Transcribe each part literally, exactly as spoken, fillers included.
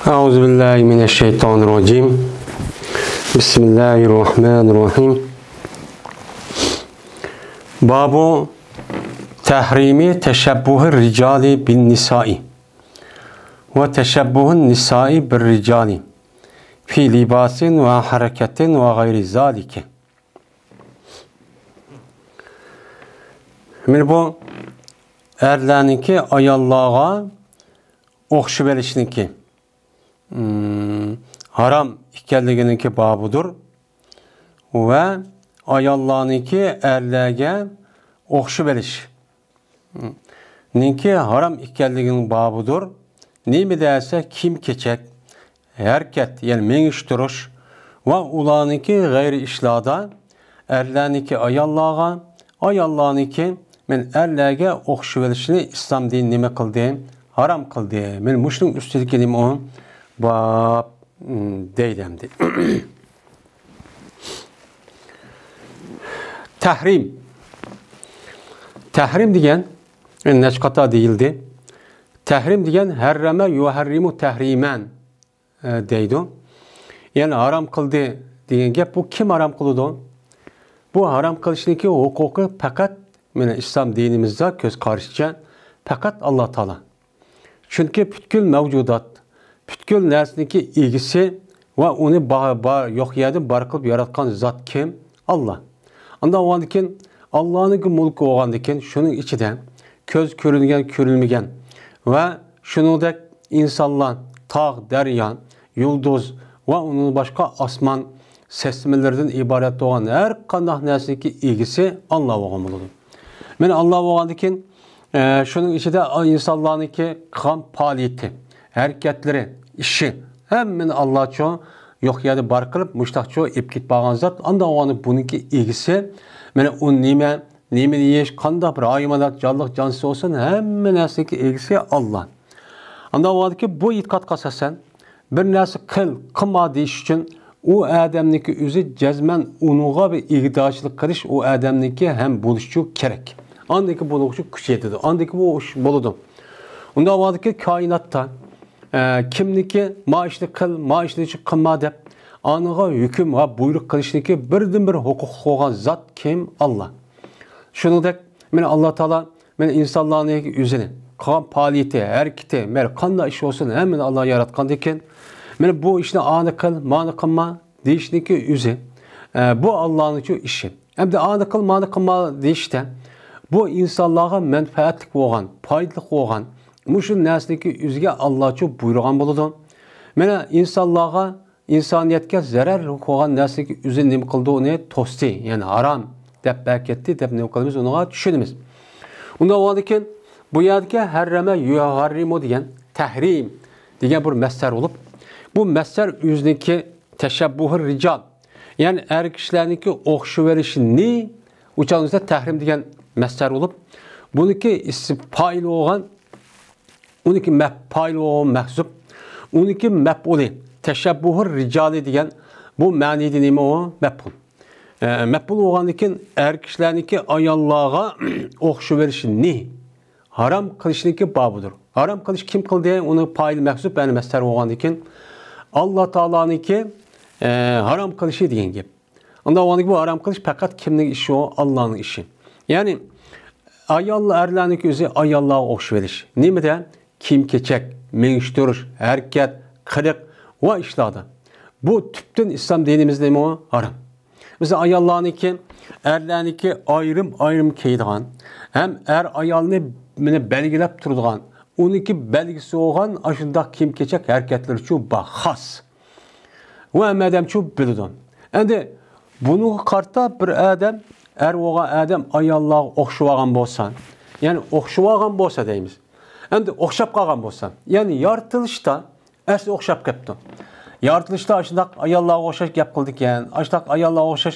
أعوذ بالله من الشيطان الرجيم. بسم الله الرحمن الرحيم. باب تحريم تشبه الرجال بالنساء وتشبه النساء بالرجال في لباس وحركة وغير ذلك. مانا بۇ ئەرلەرنىڭكى ئاياللارغا ئوخشىۋېلىشنىڭكى، ھارام ئىكەنلىكىنىڭكى بابىدۇر ۋە ئاياللارنىڭكى ئەرلەرگە ئوخشىۋېلىش نىڭكى ھارام ئىكەنلىكىنىڭ بابىدۇر. نېمە دېسە، كىيىم-كېچەك، ھەرىكەت، يەنى مېڭىش-تۇرۇش ۋە ئۇلارنىڭكى غەيرىي ئىشلاردا ئەرلەرنىڭكى ئاياللارغا، ئاياللارنىڭكى مەن ئەرلەرگە ئوخشىۋېلىشىنى ئىسلام دىنى نېمە قىلدى؟ ھارام قىلدى. مەن مۇشۇنىڭ ئۈستىدىكى نېمە ئۇ؟ باب، دەيدۇ ئەمدى. تەھرىم. تەھرىم دېگەن، نەچچە قاتا دېيىلدى. تەھرىم دېگەن ھەررەمە يۇھەررىمۇ تەھرىمەن، ئە، دەيدۇ. يەنى ھارام قىلدى دېگەن گەپ، بۇ كىم ھارام قىلىدۇ؟ بۇ ھارام قىلىشنىڭكى ھوقۇقى پەقەت، مانا، ئىسلام دىنىمىزدا كۆز قارىشىچە پەقەت ئاللا تائالا. چۈنكى پۈتكۈل مەۋجۇدات، پۈتكۈل نەرسىنىڭكى ئىگىسى ۋە ئۇنى با-، با-، يوق يەردىن بار قىلىپ ياراتقان زات كىم؟ ئاللا. ئانداق بولغاندىكىن، ئاللانىڭكى مۈلكى بولغاندىكىن، شۇنىڭ ئىچىدە كۆز كۆرۈنگەن، كۆرۈنمىگەن ۋە شۇنىڭدەك ئىنسانلار، تاغ، دەريا، يۇلدۇز ۋە ئۇنىڭدىن باشقا ئاسمان سىستېمىلىرىدىن ئىبارەت بولغان ھەر قانداق نەرسىنىڭكى ئىگىسى ئاللا بولغان بولىدۇ. مانا ئاللا بولغاندىكىن، ئە، شۇنىڭ ئىچىدە ئىنسانلارنىڭكى قىلغان پائالىيىتى، ھەرىكەتلىرى، ئىشى، ھەممىنى ئاللاچۇ يوق يەردە بار قىلىپ، مۇشتاقچۇ ئېلىپ كېتىپ بارغان زات. ئانداق بولغاندا بۇنىڭكى ئىگىسى، مانا ئۇ نېمە، نېمىنى يېيىش، قانداق بىر ھايۋانات، جانلىق، جانسىز بولسۇن، ھەممە نەرسىنىڭكى ئىگىسى ئاللا. ئانداق بولغاندىكىن بۇ ئېتىقادقا ئاساسەن، بىر نەرسە قىل، قىلما دېيىش ئۈچۈن ئۇ ئادەمنىڭكى ئۆزى جەزمەن ئۇنىڭغا بىر ئىگىدارچىلىق قىلىش ئۇ ئادەمنىڭكى ھەم بولۇشىچۇ كېرەك. ئاندىن كېيىن بۇنىڭغىچۇ كۈچ يېتىدۇ. ئاندىن كېيىن بۇ ئىش بولىدۇ. ئۇنداق بولغاندىكىن كائىناتتا، ئە، كىمنىكى ما ئىشنى قىل، ما ئىشنى قىلما دەپ، ئانىڭغا ھۆكۈم ۋە بۇيرۇق قىلىشنىكى بىردىنبىر ھوقۇقلۇق بولغان زات كىم؟ ئاللا. شۇنىڭدەك، مانا ئاللا تائالا مانا ئىنسانلارنىڭ ئۆزىنى، قىلغان پائالىيىتى، ھەرىكىتى، مەيلى قانداق ئىش بولسۇن، ھەممىنى ئاللا ياراتقاندىكىن، مانا بۇ ئىشنى ئانى قىل، مانى قىلما دېيىشنىكى ئۆزى، ئە، بۇ ئاللانىڭچۇ ئىشى. ئەمدى ئانى قىل، مانى قىلما دېيىشتە، بۇ ئىنسانلارغا مەنپەئەتلىك بولغان، پايدىلىق بولغان، مۇشۇ نەرسىنىكى ئۆزىگە ئاللاچۇ بۇيرۇغان بولىدۇ. مانا ئىنسانلارغا ئىنسانىيەتكە زەرەر قىلغان نەرسىگە ئۆزى نېمە قىلدى، ئۇنى توستى، يەنى ھارام دەپ ئەكەتتى دەپ نېمە قىلىمىز، ئۇنىڭغا چۈشىنىمىز. ئۇنداق بولغاندىكىن، بۇ يەردىكى ھەررەمە يۇھەررىمۇ دېگەن تەھرىم دېگەن بىر مەسدەر بولۇپ، بۇ مەسدەر ئۆزىنىڭكى تەشەببۇھۇر رىجال، يەنى ئەر كىشىلەرنىڭكى ئوخشىۋېلىشىنى ئۇچالمىسا تەھرىم دېگەن مەسدەر بولۇپ، بۇنىڭكى ئىسم پائىل بولغان ئۇنىڭكى مەپ-، پائىل بولغان مەھزۇپ. ئۇنىڭكى مەپئۇلى، تەشەببۇھۇر رىجالى دېگەن بۇ مەنىدە نېمە ئۇ؟ مەپئۇل. ئە، مەپئۇل بولغاندىكىن ئەر كىشىلەرنىڭكى ئاياللارغا ئوخشىۋېلىشى نېھى ھارام قىلىشنىڭكى بابىدۇر. ھارام قىلىش كىم قىلدى؟ ئۇنىڭ پائىل مەھزۇپ، يەنى مەسدەر بولغاندىكىن ئاللا تائالانىڭكى، ئە، ھارام قىلىشى دېگەن گەپ. ئۇنداق بولغاندىكىن بۇ ھارام قىلىش پەقەت كىمنىڭ ئىشى ئۇ؟ ئاللانىڭ ئىشى. يەنى ئايال، ئەرلەرنىڭكى ئۆزى ئاياللارغا ئوخشىۋېلىش. نېمىدە؟ كىيىم-كېچەك، مېڭىشتۇرۇش، ھەرىكەت، قىلىق ۋە ئىشلاردا. بۇ تۈپتىن ئىسلام دىنىمىزدا نېمە ھارام. مەسىلەن، ئاياللارنىڭكى، ئەرلەرنىڭكى ئايرىم-ئايرىم كىيىدىغان، ھەم ئەر-ئايالنى مېنى بەلگىلەپ تۇرىدىغان، ئۇنىڭكى بەلگىسى بولغان ئاشۇنداق كىيىم-كېچەك ھەرىكەتلىرىچۇ بار، خاس. ۋە ھەممە ئادەمچۇ بىلىدۇ. ئەمدى بۇنىڭغا قارىتا بىر ئادەم، ئەر بولغان ئادەم ئاياللارغا ئوخشىۋالغان بولسا، يەنى ئوخشىۋالغان بولسا دەيمىز. ئەمدى ئوخشاپ قالغان بولسا، يەنى يارىتىلىشتا ئەسلى ئوخشاپ قېپتۇ. يارىتىلىشتا ئاشۇنداق ئاياللارغا ئوخشاش گەپ قىلىدىكەن، ئاشۇنداق ئاياللارغا ئوخشاش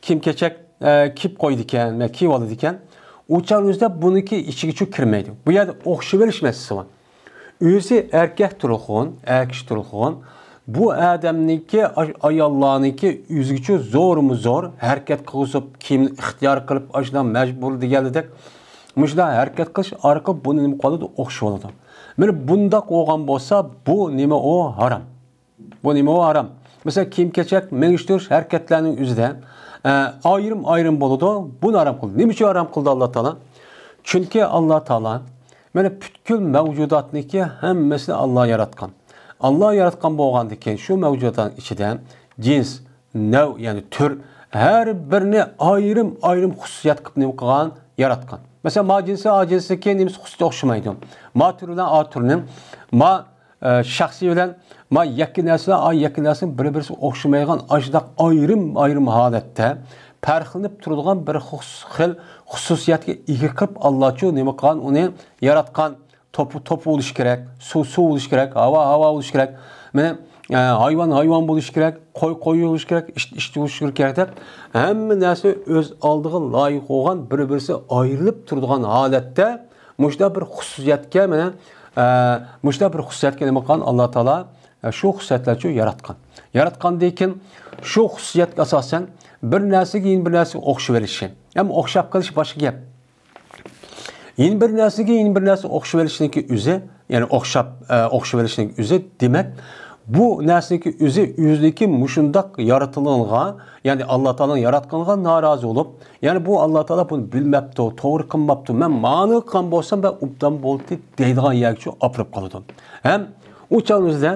كىيىم-كېچەك، ئە، كىيىپ قويىدىكەن، مە-، كىيىۋالىدىكەن. ئۇ چاغ ئۆزىدە بۇنىڭكى ئىچىگىچۇ كىرمەيدۇ. بۇ يەردە ئوخشىۋېلىش مەسىلىسى بار. ئۆزى ئەركەك تۇرغۇن، ئەر كىشى تۇرغۇن، بۇ ئادەمنىڭكى، ئاش-، ئاياللارنىڭكى ئۆزىگىچۇ زورمۇ زور ھەرىكەت قىلغۇزۇپ، كىيىمنى ئىختىيار قىلىپ، ئاشۇنداق مەجبۇر دېگەنلىدەك، مۇشۇنداق ھەرىكەت قىلىش ئارقىلىق بۇنى نېمە قىلىدۇ؟ ئوخشىۋالىدۇ. مانا بۇنداق بولغان بولسا، بۇ نېمە ئۇ؟ ھارام. بۇ نېمە ئۇ؟ ھارام. مەسىلەن، كىيىم-كېچەك، مېڭىشتۇرۇش ھەرىكەتلەرنىڭ ئۆزىدە، ئە، ئايرىم-ئايرىم بولىدۇ. بۇنى ھارام قىلدى. نېمە ئۈچۈن ھارام قىلدى ئاللا تائالا؟ چۈنكى ئاللا تائالا مانا پۈتكۈل مەۋجۇداتنىكى ھەممىسىنى ئاللا ياراتقان. ئاللا ياراتقان بولغاندىكىن شۇ مەۋجۇداتنىڭ ئىچىدە جىنس، نەۋ، يەنى تۈر، ھەر بىرىنى ئايرىم-ئايرىم خۇسۇسىيەت قىلىپ نېمە قىلغان؟ ياراتقان. مەسىلەن، ما جىنسى، ئا جىنسىكى نېمىسى خۇسۇسىيىتى ئوخشىمايدۇ. ما تۈرى بىلەن ئا تۈرىنىڭ، ما، ئە، شەخسى بىلەن ما يەككە نەرسىلەر، ئا يەككە نەرسىنىڭ بىر-بىرسىگە ئوخشىمايدىغان ئاشۇنداق ئايرىم-ئايرىم ھالەتتە پەرقلىنىپ تۇرىدىغان بىر خۇس-، خىل خۇسۇسىيەتكە ئىگە قىلىپ ئاللاچۇ نېمە قىلغان؟ ئۇنى ياراتقان. توپا توپا بولۇش كېرەك، سۇ سۇ بولۇش كېرەك، ھاۋا ھاۋا بولۇش كېرەك. مانا، ئە، ھايۋان ھايۋان بولۇش كېرەك، قوي قوي بولۇش كېرەك، ئىت ئىت بولۇش كېرەك دەپ، ھەممە نەرسە ئۆز ئالدىغا لايىق بولغان، بىر-بىرسى ئايرىلىپ تۇرىدىغان ھالەتتە مۇشۇنداق بىر خۇسۇسىيەتكە، مانا، ئە، مۇشۇنداق بىر خۇسۇسىيەتكە نېمە قىلغان؟ ئاللا تائالا، ئە، شۇ خۇسۇسىيەتلەرچۇ ياراتقان. ياراتقاندىن كېيىن شۇ خۇسۇسىيەتكە ئاساسەن بىر نەرسىگە يەنە بىر نەرسىگە ئوخشىۋېلىشى. ئەمما ئوخشاپ قېلىش باشقا گەپ. يەنە بىر نەرسىگە يەنە بىر نەرسە ئوخشىۋېلىشنىڭكى ئۆزى، يەنى ئوخشاپ، ئە، ئوخشىۋېلىشنىڭكى ئۆزى، دېمەك، بۇ نەرسىنىڭكى ئۆزى، ئۆزىنىڭكى مۇشۇنداق يارىتىلغىنىغا، يەنى ئاللا تائالانىڭ ياراتقىنىغا نارازى بولۇپ، يەنى بۇ ئاللا تائالا بۇنى بىلمەپتۇ، توغرا قىلماپتۇ، مەن مانى قىلغان بولسام، مەن ئوبدان بولاتتى دەيدىغان يەرگىچۇ ئاپىرىپ قالىدۇ. ھەم ئۇ چاغنىڭ ئۆزىدە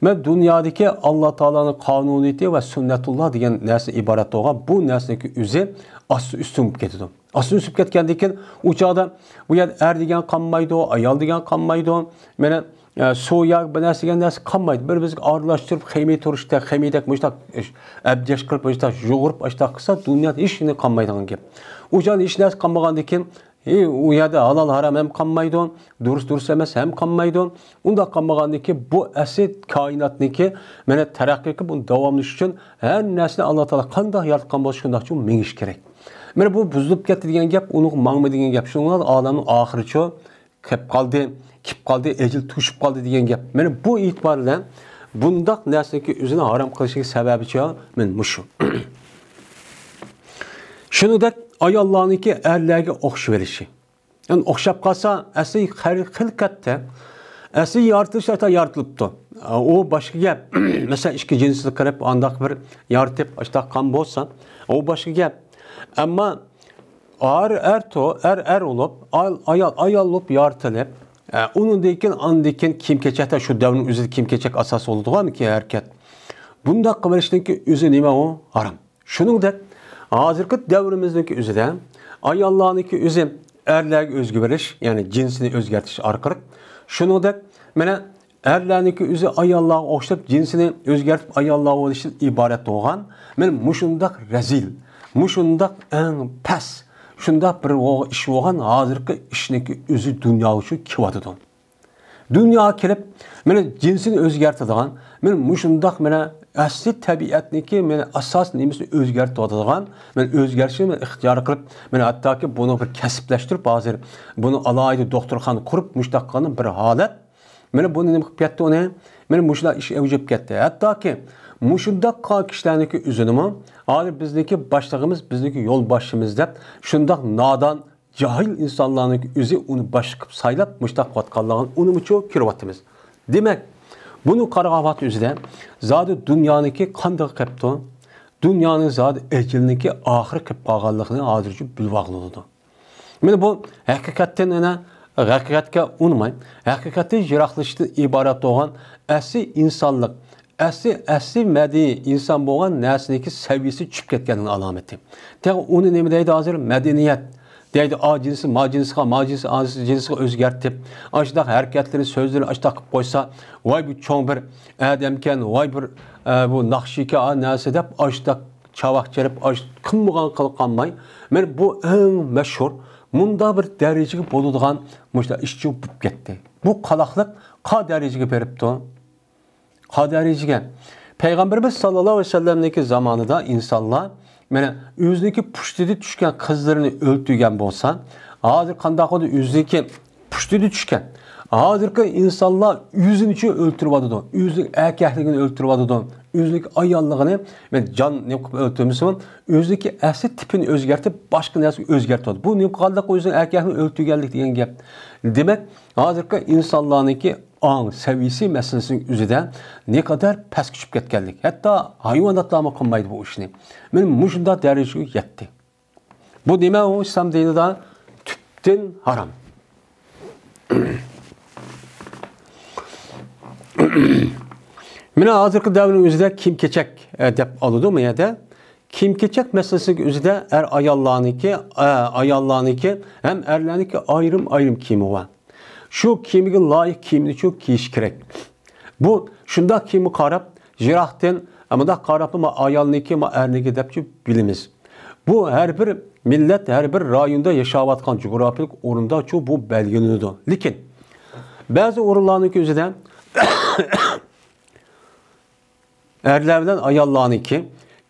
مەن دۇنيادىكى ئاللا تائالانىڭ قانۇنىيىتى ۋە سۈننەتۇللا دېگەن نەرسە ئىبارەت بولغان بۇ نەرسىنىڭكى ئۆزى ئاستى ئۈستۈن بولۇپ كېتىدۇ. ئاستىن ئۈسۈپ كەتكەندىن كېيىن، ئۇ چاغدا بۇ يەردە ئەر دېگەن قالمايدۇ، ئايال دېگەن قالمايدۇ. مانا، ئە، سۇ يا بىر نەرسە دېگەن نەرسە قالمايدۇ. بىر-بىرىمىزگە ئارىلاشتۇرۇپ، خېمىي تۇرۇشتەك، خېمىيدەك مۇشتاق ئەبجەش قىلىپ، مۇشتاق يۇغۇرۇپ، ئاشتاق قىلسا، دۇنيادا ھېچ نېمە قالمايدىغان گەپ. ئۇ چاغدا ھېچ نەرسە قالمىغاندىن كېيىن، ئى، ئۇ يەردە ھالال ھارام ھەم قالمايدۇ، دۇرۇس دۇرۇس ئەمەس ھەم قالمايدۇ. ئۇنداق قالمىغاندىن كېيىن، بۇ ئەسلى كائىناتنىڭكى، مانا، تەرەققىي قىلىپ، بۇنى داۋاملىشىش ئۈچۈن ھەر نەرسىنى ئاللا تائالا قانداق ياراتقان بولسا، شۇنداقچۇ مېڭىش كېرەك. مانا بۇ بۇزۇلۇپ كەتتى دېگەن گەپ، ئۇنىڭغا ماڭما دېگەن گەپ. شۇنىڭ بىلەن ئادەمنىڭ ئاخىرىچۇ كەپ قالدى، كېلىپ قالدى، ئەجىل توشۇپ قالدى دېگەن گەپ. مانا بۇ ئېتىبار بىلەن بۇنداق نەرسىنىڭكى ئۆزىنى ھارام قىلىشنىڭ سەۋەبىچۇ مانا مۇشۇ. شۇنىڭدەك ئاياللارنىڭكى ئەرلەرگە ئوخشىۋېلىشى. يەنى ئوخشاپ قالسا، ئەسلى خەل-، خىلقەتتە، ئەسلى يارىتىلىش ئاتا يارىتىلىپتۇ. ئۇ باشقا گەپ. مەسىلەن، ئىككى جىنسنى قىلىپ، ئانداق بىر يارىتىپ، ئاشتاق قان بولسا، ئۇ باشقا گەپ. ئەمما ئەر ئەر تو-، ئەر ئەر بولۇپ، ئايال ئايال ئايال بولۇپ يارىتىلىپ، ئە، ئۇنىڭدىن كېيىن، ئاندىن كېيىن كىيىم-كېچەكتە شۇ دەۋرنىڭ ئۆزىدە كىيىم-كېچەك ئاساس بولىدىغان ھەرىكەت. بۇنداق قىلىۋېلىشنىڭكى ئۆزى نېمە ئۇ؟ ھارام. شۇنىڭدەك، ھازىرقى دەۋرىمىزنىڭكى ئۆزىدە ئاياللارنىڭكى ئۆزى ئەرلەرگە ئۆزگىرىش، يەنى جىنسىنى ئۆزگەرتىش ئارقىلىق، شۇنىڭدەك، مانا، ئەرلەرنىڭكى ئۆزى ئاياللارغا ئوخشاپ جىنسىنى ئۆزگەرتىپ ئاياللار بولۇشتىن ئىبارەت بولغان، مانا، مۇشۇنداق رەزىل، مۇشۇنداق ئەڭ پەس، شۇنداق بىر ئىش بولغان ھازىرقى ئىشنىڭكى ئۆزى دۇنيا ئۈچۈن كېلىۋاتىدۇ. دۇنياغا كېلىپ، مانا جىنسىنى ئۆزگەرتىدىغان، مانا مۇشۇنداق مانا ئەسلى تەبىئەتنىڭكى مانا ئاساسىي نېمىسىنى ئۆزگەرتىۋاتىدىغان، مانا ئۆزگەرتىشنى مانا ئىختىيار قىلىپ، مانا ھەتتاكى بۇنى بىر كەسىپلەشتۈرۈپ، ھازىر بۇنى ئالاھىدە دوختۇرخانا قۇرۇپ، مۇشۇنداق قىلغان بىر ھالەت. مانا بۇنى نېمە قىلىپ كەتتى ئۇنى؟ مانا مۇشۇنداق ئىش ئەۋج ئېلىپ كەتتى. ھەتتاكى مۇشۇنداق قىلغان كىشىلەرنىڭكى ئۆزىنىمۇ، ھازىر بىزنىڭكى باشلىقىمىز، بىزنىڭكى يولباشچىمىز دەپ شۇنداق نادان، جاھىل ئىنسانلارنىڭكى ئۆزى ئۇنى باشلىق قىلىپ سايلاپ، مۇشۇنداق قىلىۋاتقانلىقىنى ئۇنىمۇچۇ كۆرۈۋاتىمىز. دېمەك، بۇنى قارىغان ۋاقىت ئۆزىدە زادى دۇنيانىڭكى قانداق قېپتۇ؟ دۇنيانىڭ زادى ئەجىلىنىڭكى ئاخىرى قېپ قالغانلىقىنى ھازىرچە بىلىۋالغىلى بولىدۇ. مانا بۇ ھەقىقەتتىن، يەنە ھەقىقەتكە ئۇنىماي، ھەقىقەتتىن يىراقلىشىشتىن ئىبارەت بولغان ئەسلى ئىنسانلىق، ئەسلى، ئەسلى مەدەنىي ئىنسان بولغان نەرسىنىڭكى سەۋىيىسى چۈشۈپ كەتكەننىڭ ئالامىتى. تېخى ئۇنى نېمە دەيدۇ ھازىر؟ مەدەنىيەت دەيدۇ. ئا جىنسى ما جىنسىغا، ما جىنسى ئا جىنسىغا ئۆزگەرتىپ، ئاشۇنداق ھەرىكەتلىرى، سۆزلىرى ئاشۇنداق قىلىپ قويسا، ۋاي بۇ چوڭ بىر ئادەمكەن، ۋاي بىر، ئە، بۇ ناخشىكەن، ئا نەرسە دەپ ئاشۇنداق چاۋاك چېلىپ، ئاشۇنداق قىلمىغان قىلىپ قالماي، مانا بۇ ئەڭ مەشھۇر، مۇنداق بىر دەرىجىگە بولىدىغان مۇشۇنداق ئىشچۇ بولۇپ كەتتى. بۇ قالاقلىق قا دەرىجىگە بېرىپتۇ؟ قا دەرىجىگە؟ پەيغەمبىرىمىز ساللاللاھۇ ئەلەيھى ۋەسەللەمنىڭكى زامانىدا ئىنسانلار، مانا، ئۆزىنىڭكى پۇشتىدە چۈشكەن قىزلىرىنى ئۆلتۈرگەن بولسا، ھازىر قانداق بولدى؟ ئۆزىنىڭكى پۇشتىدا چۈشكەن. ھازىرقى ئىنسانلار ئۆزىنىچۇ ئۆلتۈرۈۋاتىدۇ، ئۆزىنىڭ ئەركەكلىكىنى ئۆلتۈرۈۋاتىدۇ، ئۆزىنىڭكى ئاياللىقىنى، مەن جان نېمە قىلىپ ئۆلتۈرمىسىمۇ، ئۆزىنىڭكى ئەسلى تىپىنى ئۆزگەرتىپ، باشقا نەرسىگە ئۆزگەرتىۋاتىدۇ. بۇ نېمە قىلغانلىق؟ ئۆزىنىڭ ئەركەكنى ئۆلتۈرگەنلىك دېگەن گەپ. دېمەك، ھازىرقى ئىنسانلارنىڭكى ئاڭ سەۋىيەسى مەسىلىسىنىڭ ئۆزىدە نەقەدەر پەسكە چۈشۈپ كەتكەنلىك. ھەتتا ھايۋاناتلارمۇ قىلمايدۇ بۇ ئىشنى. مانا مۇشۇنداق دەرىجىگە يەتتى. بۇ نېمە؟ ئۇ ئىسلام دىنىدا تۈپتىن ھارام. مانا ھازىرقى دەۋرنىڭ ئۆزىدە كىيىم-كېچەك، ئە، دەپ ئالىدۇ بۇ يەردە. كىيىم-كېچەك مەسىلىسىنىڭ ئۆزىدە ئەر ئاياللارنىڭكى، ئە، ئاياللارنىڭكى ھەم ئەرلەرنىڭكى ئايرىم-ئايرىم كىيىمى بار. شۇ كىيىمگە لايىق كىيىمنىچۇ كىيىش كېرەك. بۇ شۇنداق كىيىمگە قاراپ، يىراقتىن، مۇنداق قاراپلا، ما ئايالنىڭكى، ما ئەرنىڭكى دەپچۇ بىلىمىز. بۇ ھەر بىر مىللەت، ھەر بىر رايوندا ياشاۋاتقان جۇغراپىيەلىك ئورۇنداچۇ بۇ بەلگىلىنىدۇ. لېكىن بەزى ئورۇنلارنىڭكى ئۆزىدە ئەرلەر بىلەن ئاياللارنىڭكى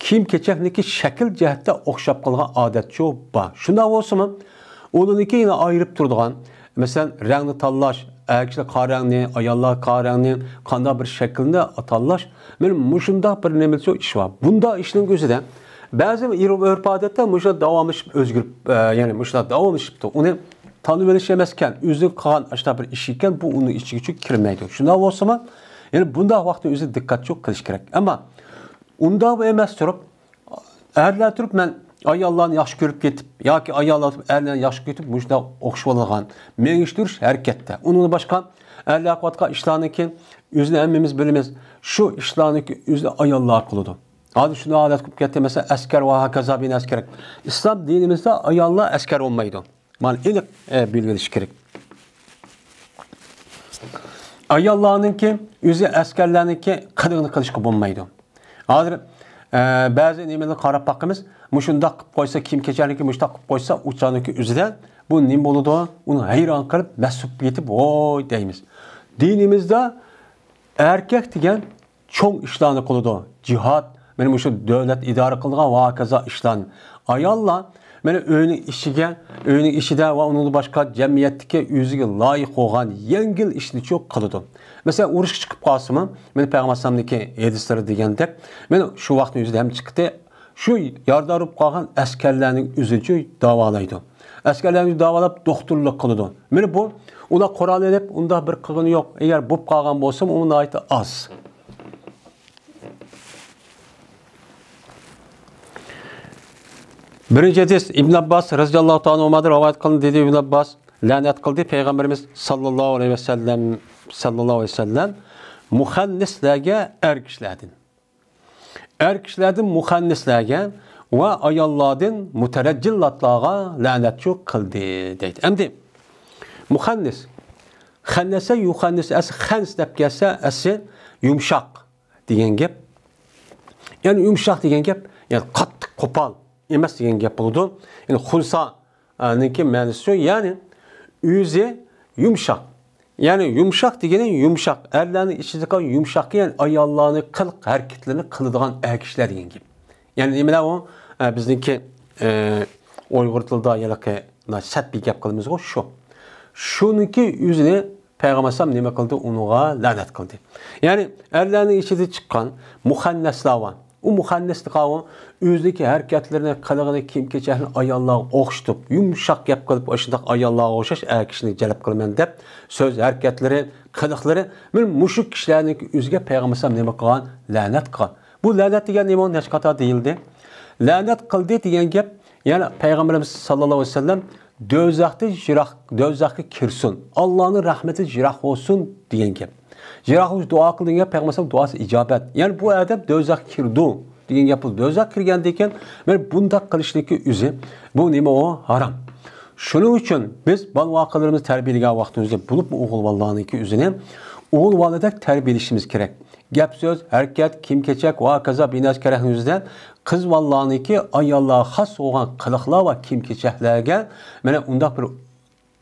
كىيىم-كېچەكنىڭكى شەكىل جەھەتتە ئوخشاپ قالغان ئادەتچۇ بار. شۇنداق بولسىمۇ، ئۇنىڭكى يەنە ئايرىپ تۇرىدىغان، مەسىلەن، رەڭنى تاللاش، ئەر كىشىلەر قارا رەڭنى، ئاياللار قارا رەڭنى، قانداق بىر شەكىلنى تاللاش، مانا مۇشۇنداق بىر نېمىچۇ ئىش بار. بۇنداق ئىشنىڭ ئۆزىدە بەزى ئۆرپ-ئادەتتە مۇشۇ داۋاملىشىپ ئۆزگىرىپ، ئە، يەنى مۇشۇنداق داۋاملىشىپتۇ. ئۇنى تاللىۋېلىش ئەمەسكەن، ئۆزىنىڭ قىلغان ئاشۇنداق بىر ئىشى ئىكەن، بۇ ئۇنىڭ ئىچىگىچۇ كىرمەيدۇ. شۇنداق بولسىمۇ، يەنى بۇنداق ۋاقىتتا ئۆزى دىققەتچۇ قىلىش كېرەك. ئەمما ئۇنداق ئەمەس تۇرۇپ، ئەرلەر تۇرۇپ مەن ئاياللارنى ياخشى كۆرۈپ كېتىپ ياكى ئاياللار تۇرۇپ ئەرلەرنى ياخشى كۆرۈپ مۇشۇنداق ئوخشىۋالغان مېڭىشتۈرۈش ھەرىكەتتە. ئۇنىڭدىن باشقا ئەرلەر قىلىۋاتقان ئىشلارنىڭكى ئۆزىنى ھەممىمىز بىلىمىز. شۇ ئىشلارنىڭكى ئۆزىنى ئاياللار قىلىدۇ. ھازىر شۇنداق ھالەت قىلىپ كەتتى، مەسىلەن، ئەسكەر ۋە ھاكازا بىنەسى كېرەك. ئىسلام دىنىمىزدا ئاياللار ئەسكەر بولمايدۇ. مانا ئېنىق، ئە، بىلىۋېلىش كېرەك. ئاياللارنىڭكى ئۆزى ئەسكەرلەرنىڭكى قىلىقىنى قىلىشقا بولمايدۇ. ھازىر، ئە، بەزى نېمىلەرگە قاراپ باقىمىز. مۇشۇنداق قىلىپ قويسا، كىيىم-كېچەكنىڭكى مۇشۇنداق قىلىپ قويسا، ئۇ چاغنىڭكى ئۆزىدە بۇ نېمە بولىدۇ؟ ئۇنى ھەيران قېلىپ، مەستە بولۇپ كېتىپ، ۋوي دەيمىز. دىنىمىزدا ئەركەك دېگەن چوڭ ئىشلارنى قىلىدۇ. جىھاد، مانا مۇشۇ دۆلەت ئىدارە قىلىدىغان ۋە ھاكازا ئىشلارنى. ئاياللار، مانا ئۆينىڭ ئىچىگە، ئۆينىڭ ئىچىدە ۋە ئۇنىڭدىن باشقا جەمئىيەتتىكى ئۆزىگە لايىق بولغان يەڭگىل ئىشنىچۇ قىلىدۇ. مەسىلەن، ئۇرۇشقا چىقىپ قالسىمۇ، مانا پەيغەمبەر ئەلەيھىسسالامنىڭكى ھەدىسلىرى دېگەندەك، مانا شۇ ۋاقىتنىڭ ئۆزىدە ھەم چىقتى. شۇ يارىدار بولۇپ قالغان ئەسكەرلەرنىڭ ئۆزىنىچۇ داۋالايدۇ. ئەسكەرلەرنى داۋالاپ دوختۇرلۇق قىلىدۇ. مانا بۇ، ئۇلار قورال ئېلىپ ئۇنداق بىر قىلغىنى يوق. ئەگەر بولۇپ قالغان بولسىمۇ، ئۇ ناھايىتى ئاز. بىرىنچى ھەدىس ئىبن ئابباس رەزىياللاھۇ تائالا ئەنھۇمادىن رىۋايەت قىلىندى، دېدى ئىبن ئابباس، لەنەت قىلدى پەيغەمبىرىمىز ساللاللاھۇ ئەلەيھى ۋەسەللەم، ساللاللاھۇ ئەلەيھى ۋەسەللەم مۇخەننەسلەرگە ئەر كىشىلەردىن. ئەر كىشىلەردىن مۇخەننەسلەرگە ۋە ئاياللاردىن مۇتەرەججىلاتلارغا لەنەتچۇ قىلدى، دەيدۇ. ئەمدى مۇخەننەس، خەننەسە، يۇخەننەس، ئەسلى خەنس دەپ كەلسە، ئەسلى يۇمشاق دېگەن گەپ. يەنى يۇمشاق دېگەن گەپ، يەنى قاتتىق، قوپال ئەمەس دېگەن گەپ بولىدۇ. يەنى خۇنسا، ئە، نىڭكى مەنىسى شۇ، يەنى ئۆزى يۇمشاق. يەنى يۇمشاق دېگىنى يۇمشاق، ئەرلەرنىڭ ئىچىدىكى يۇمشاق، يەنى ئاياللارنىڭ قىلىق ھەرىكەتلىرىنى قىلىدىغان ئەر كىشىلەر دېگەن گەپ. يەنى نېمىلەر ئۇ؟ ئە، بىزنىڭكى، ئە، ئۇيغۇر تىلىدا ھېلىقى سەتپىي گەپ قىلىمىزغۇ، شۇ. شۇنىڭكى ئۆزىنى پەيغەمبەر ئەلەيھىسسالام نېمە قىلدى؟ ئۇنىڭغا لەنەت قىلدى. يەنى ئەرلەرنىڭ ئىچىدە چىققان مۇخەننەسلەر بار. ئۇ مۇخەننەسلىك ئاۋۇ ئۆزىنىڭكى ھەرىكەتلىرىنى، قىلىقىنى، كىيىم-كېچەكنى ئاياللارغا ئوخشىتىپ، يۇمشاق گەپ قىلىپ، ئاشۇنداق ئاياللارغا ئوخشاش ئەر كىشىنى جەلپ قىلىمەن دەپ، سۆز ھەرىكەتلىرى، قىلىقلىرى، مانا مۇشۇ كىشىلەرنىڭكى ئۆزىگە پەيغەمبەر ئەلەيھىسسالام نېمە قىلغان؟ لەنەت قىلغان. بۇ لەنەت دېگەن نېمە؟ نەچچە قېتىم دېيىلدى؟ لەنەت قىلدى دېگەن گەپ، يەنى پەيغەمبىرىمىز ساللاللاھۇ ئەلەيھى ۋەسەللەم دوزاختىن يىراق، دوزاخقا كىرسۇن، ئاللانىڭ رەھمىتىدىن يىراق بولسۇن دېگەن گەپ. يىراق بولۇش دۇئا قىلدى دېگەن گەپ، پەيغەمبەر ئەلەيھىسسالام دۇئاسى ئىجابەت. يەنى بۇ ئادەم دوزاخقا كىرىدۇ دېگەن گەپ بولىدۇ. دوزاخقا كىرگەندىن كېيىن، مانا بۇنداق قىلىشنىڭكى ئۆزى، بۇ نېمە ئۇ؟ ھارام. شۇنىڭ ئۈچۈن بىز بالا-ۋاقىلىرىمىزنى تەربىيەلىگەن ۋاقتىمىزدا، بولۇپمۇ ئوغۇل بالىلارنىڭكى ئۆزىنى ئوغۇل بالىدەك تەربىيەلىشىمىز كېرەك. گەپ-سۆز، ھەرىكەت، كىيىم-كېچەك ۋە ھاكازا بىنەسى كېرەكنىڭ ئۆزىدە قىز بالىلارنىڭكى ئاياللارغا خاس بولغان قىلىقلار ۋە كىيىم-كېچەكلەرگە مانا ئۇنداق بىر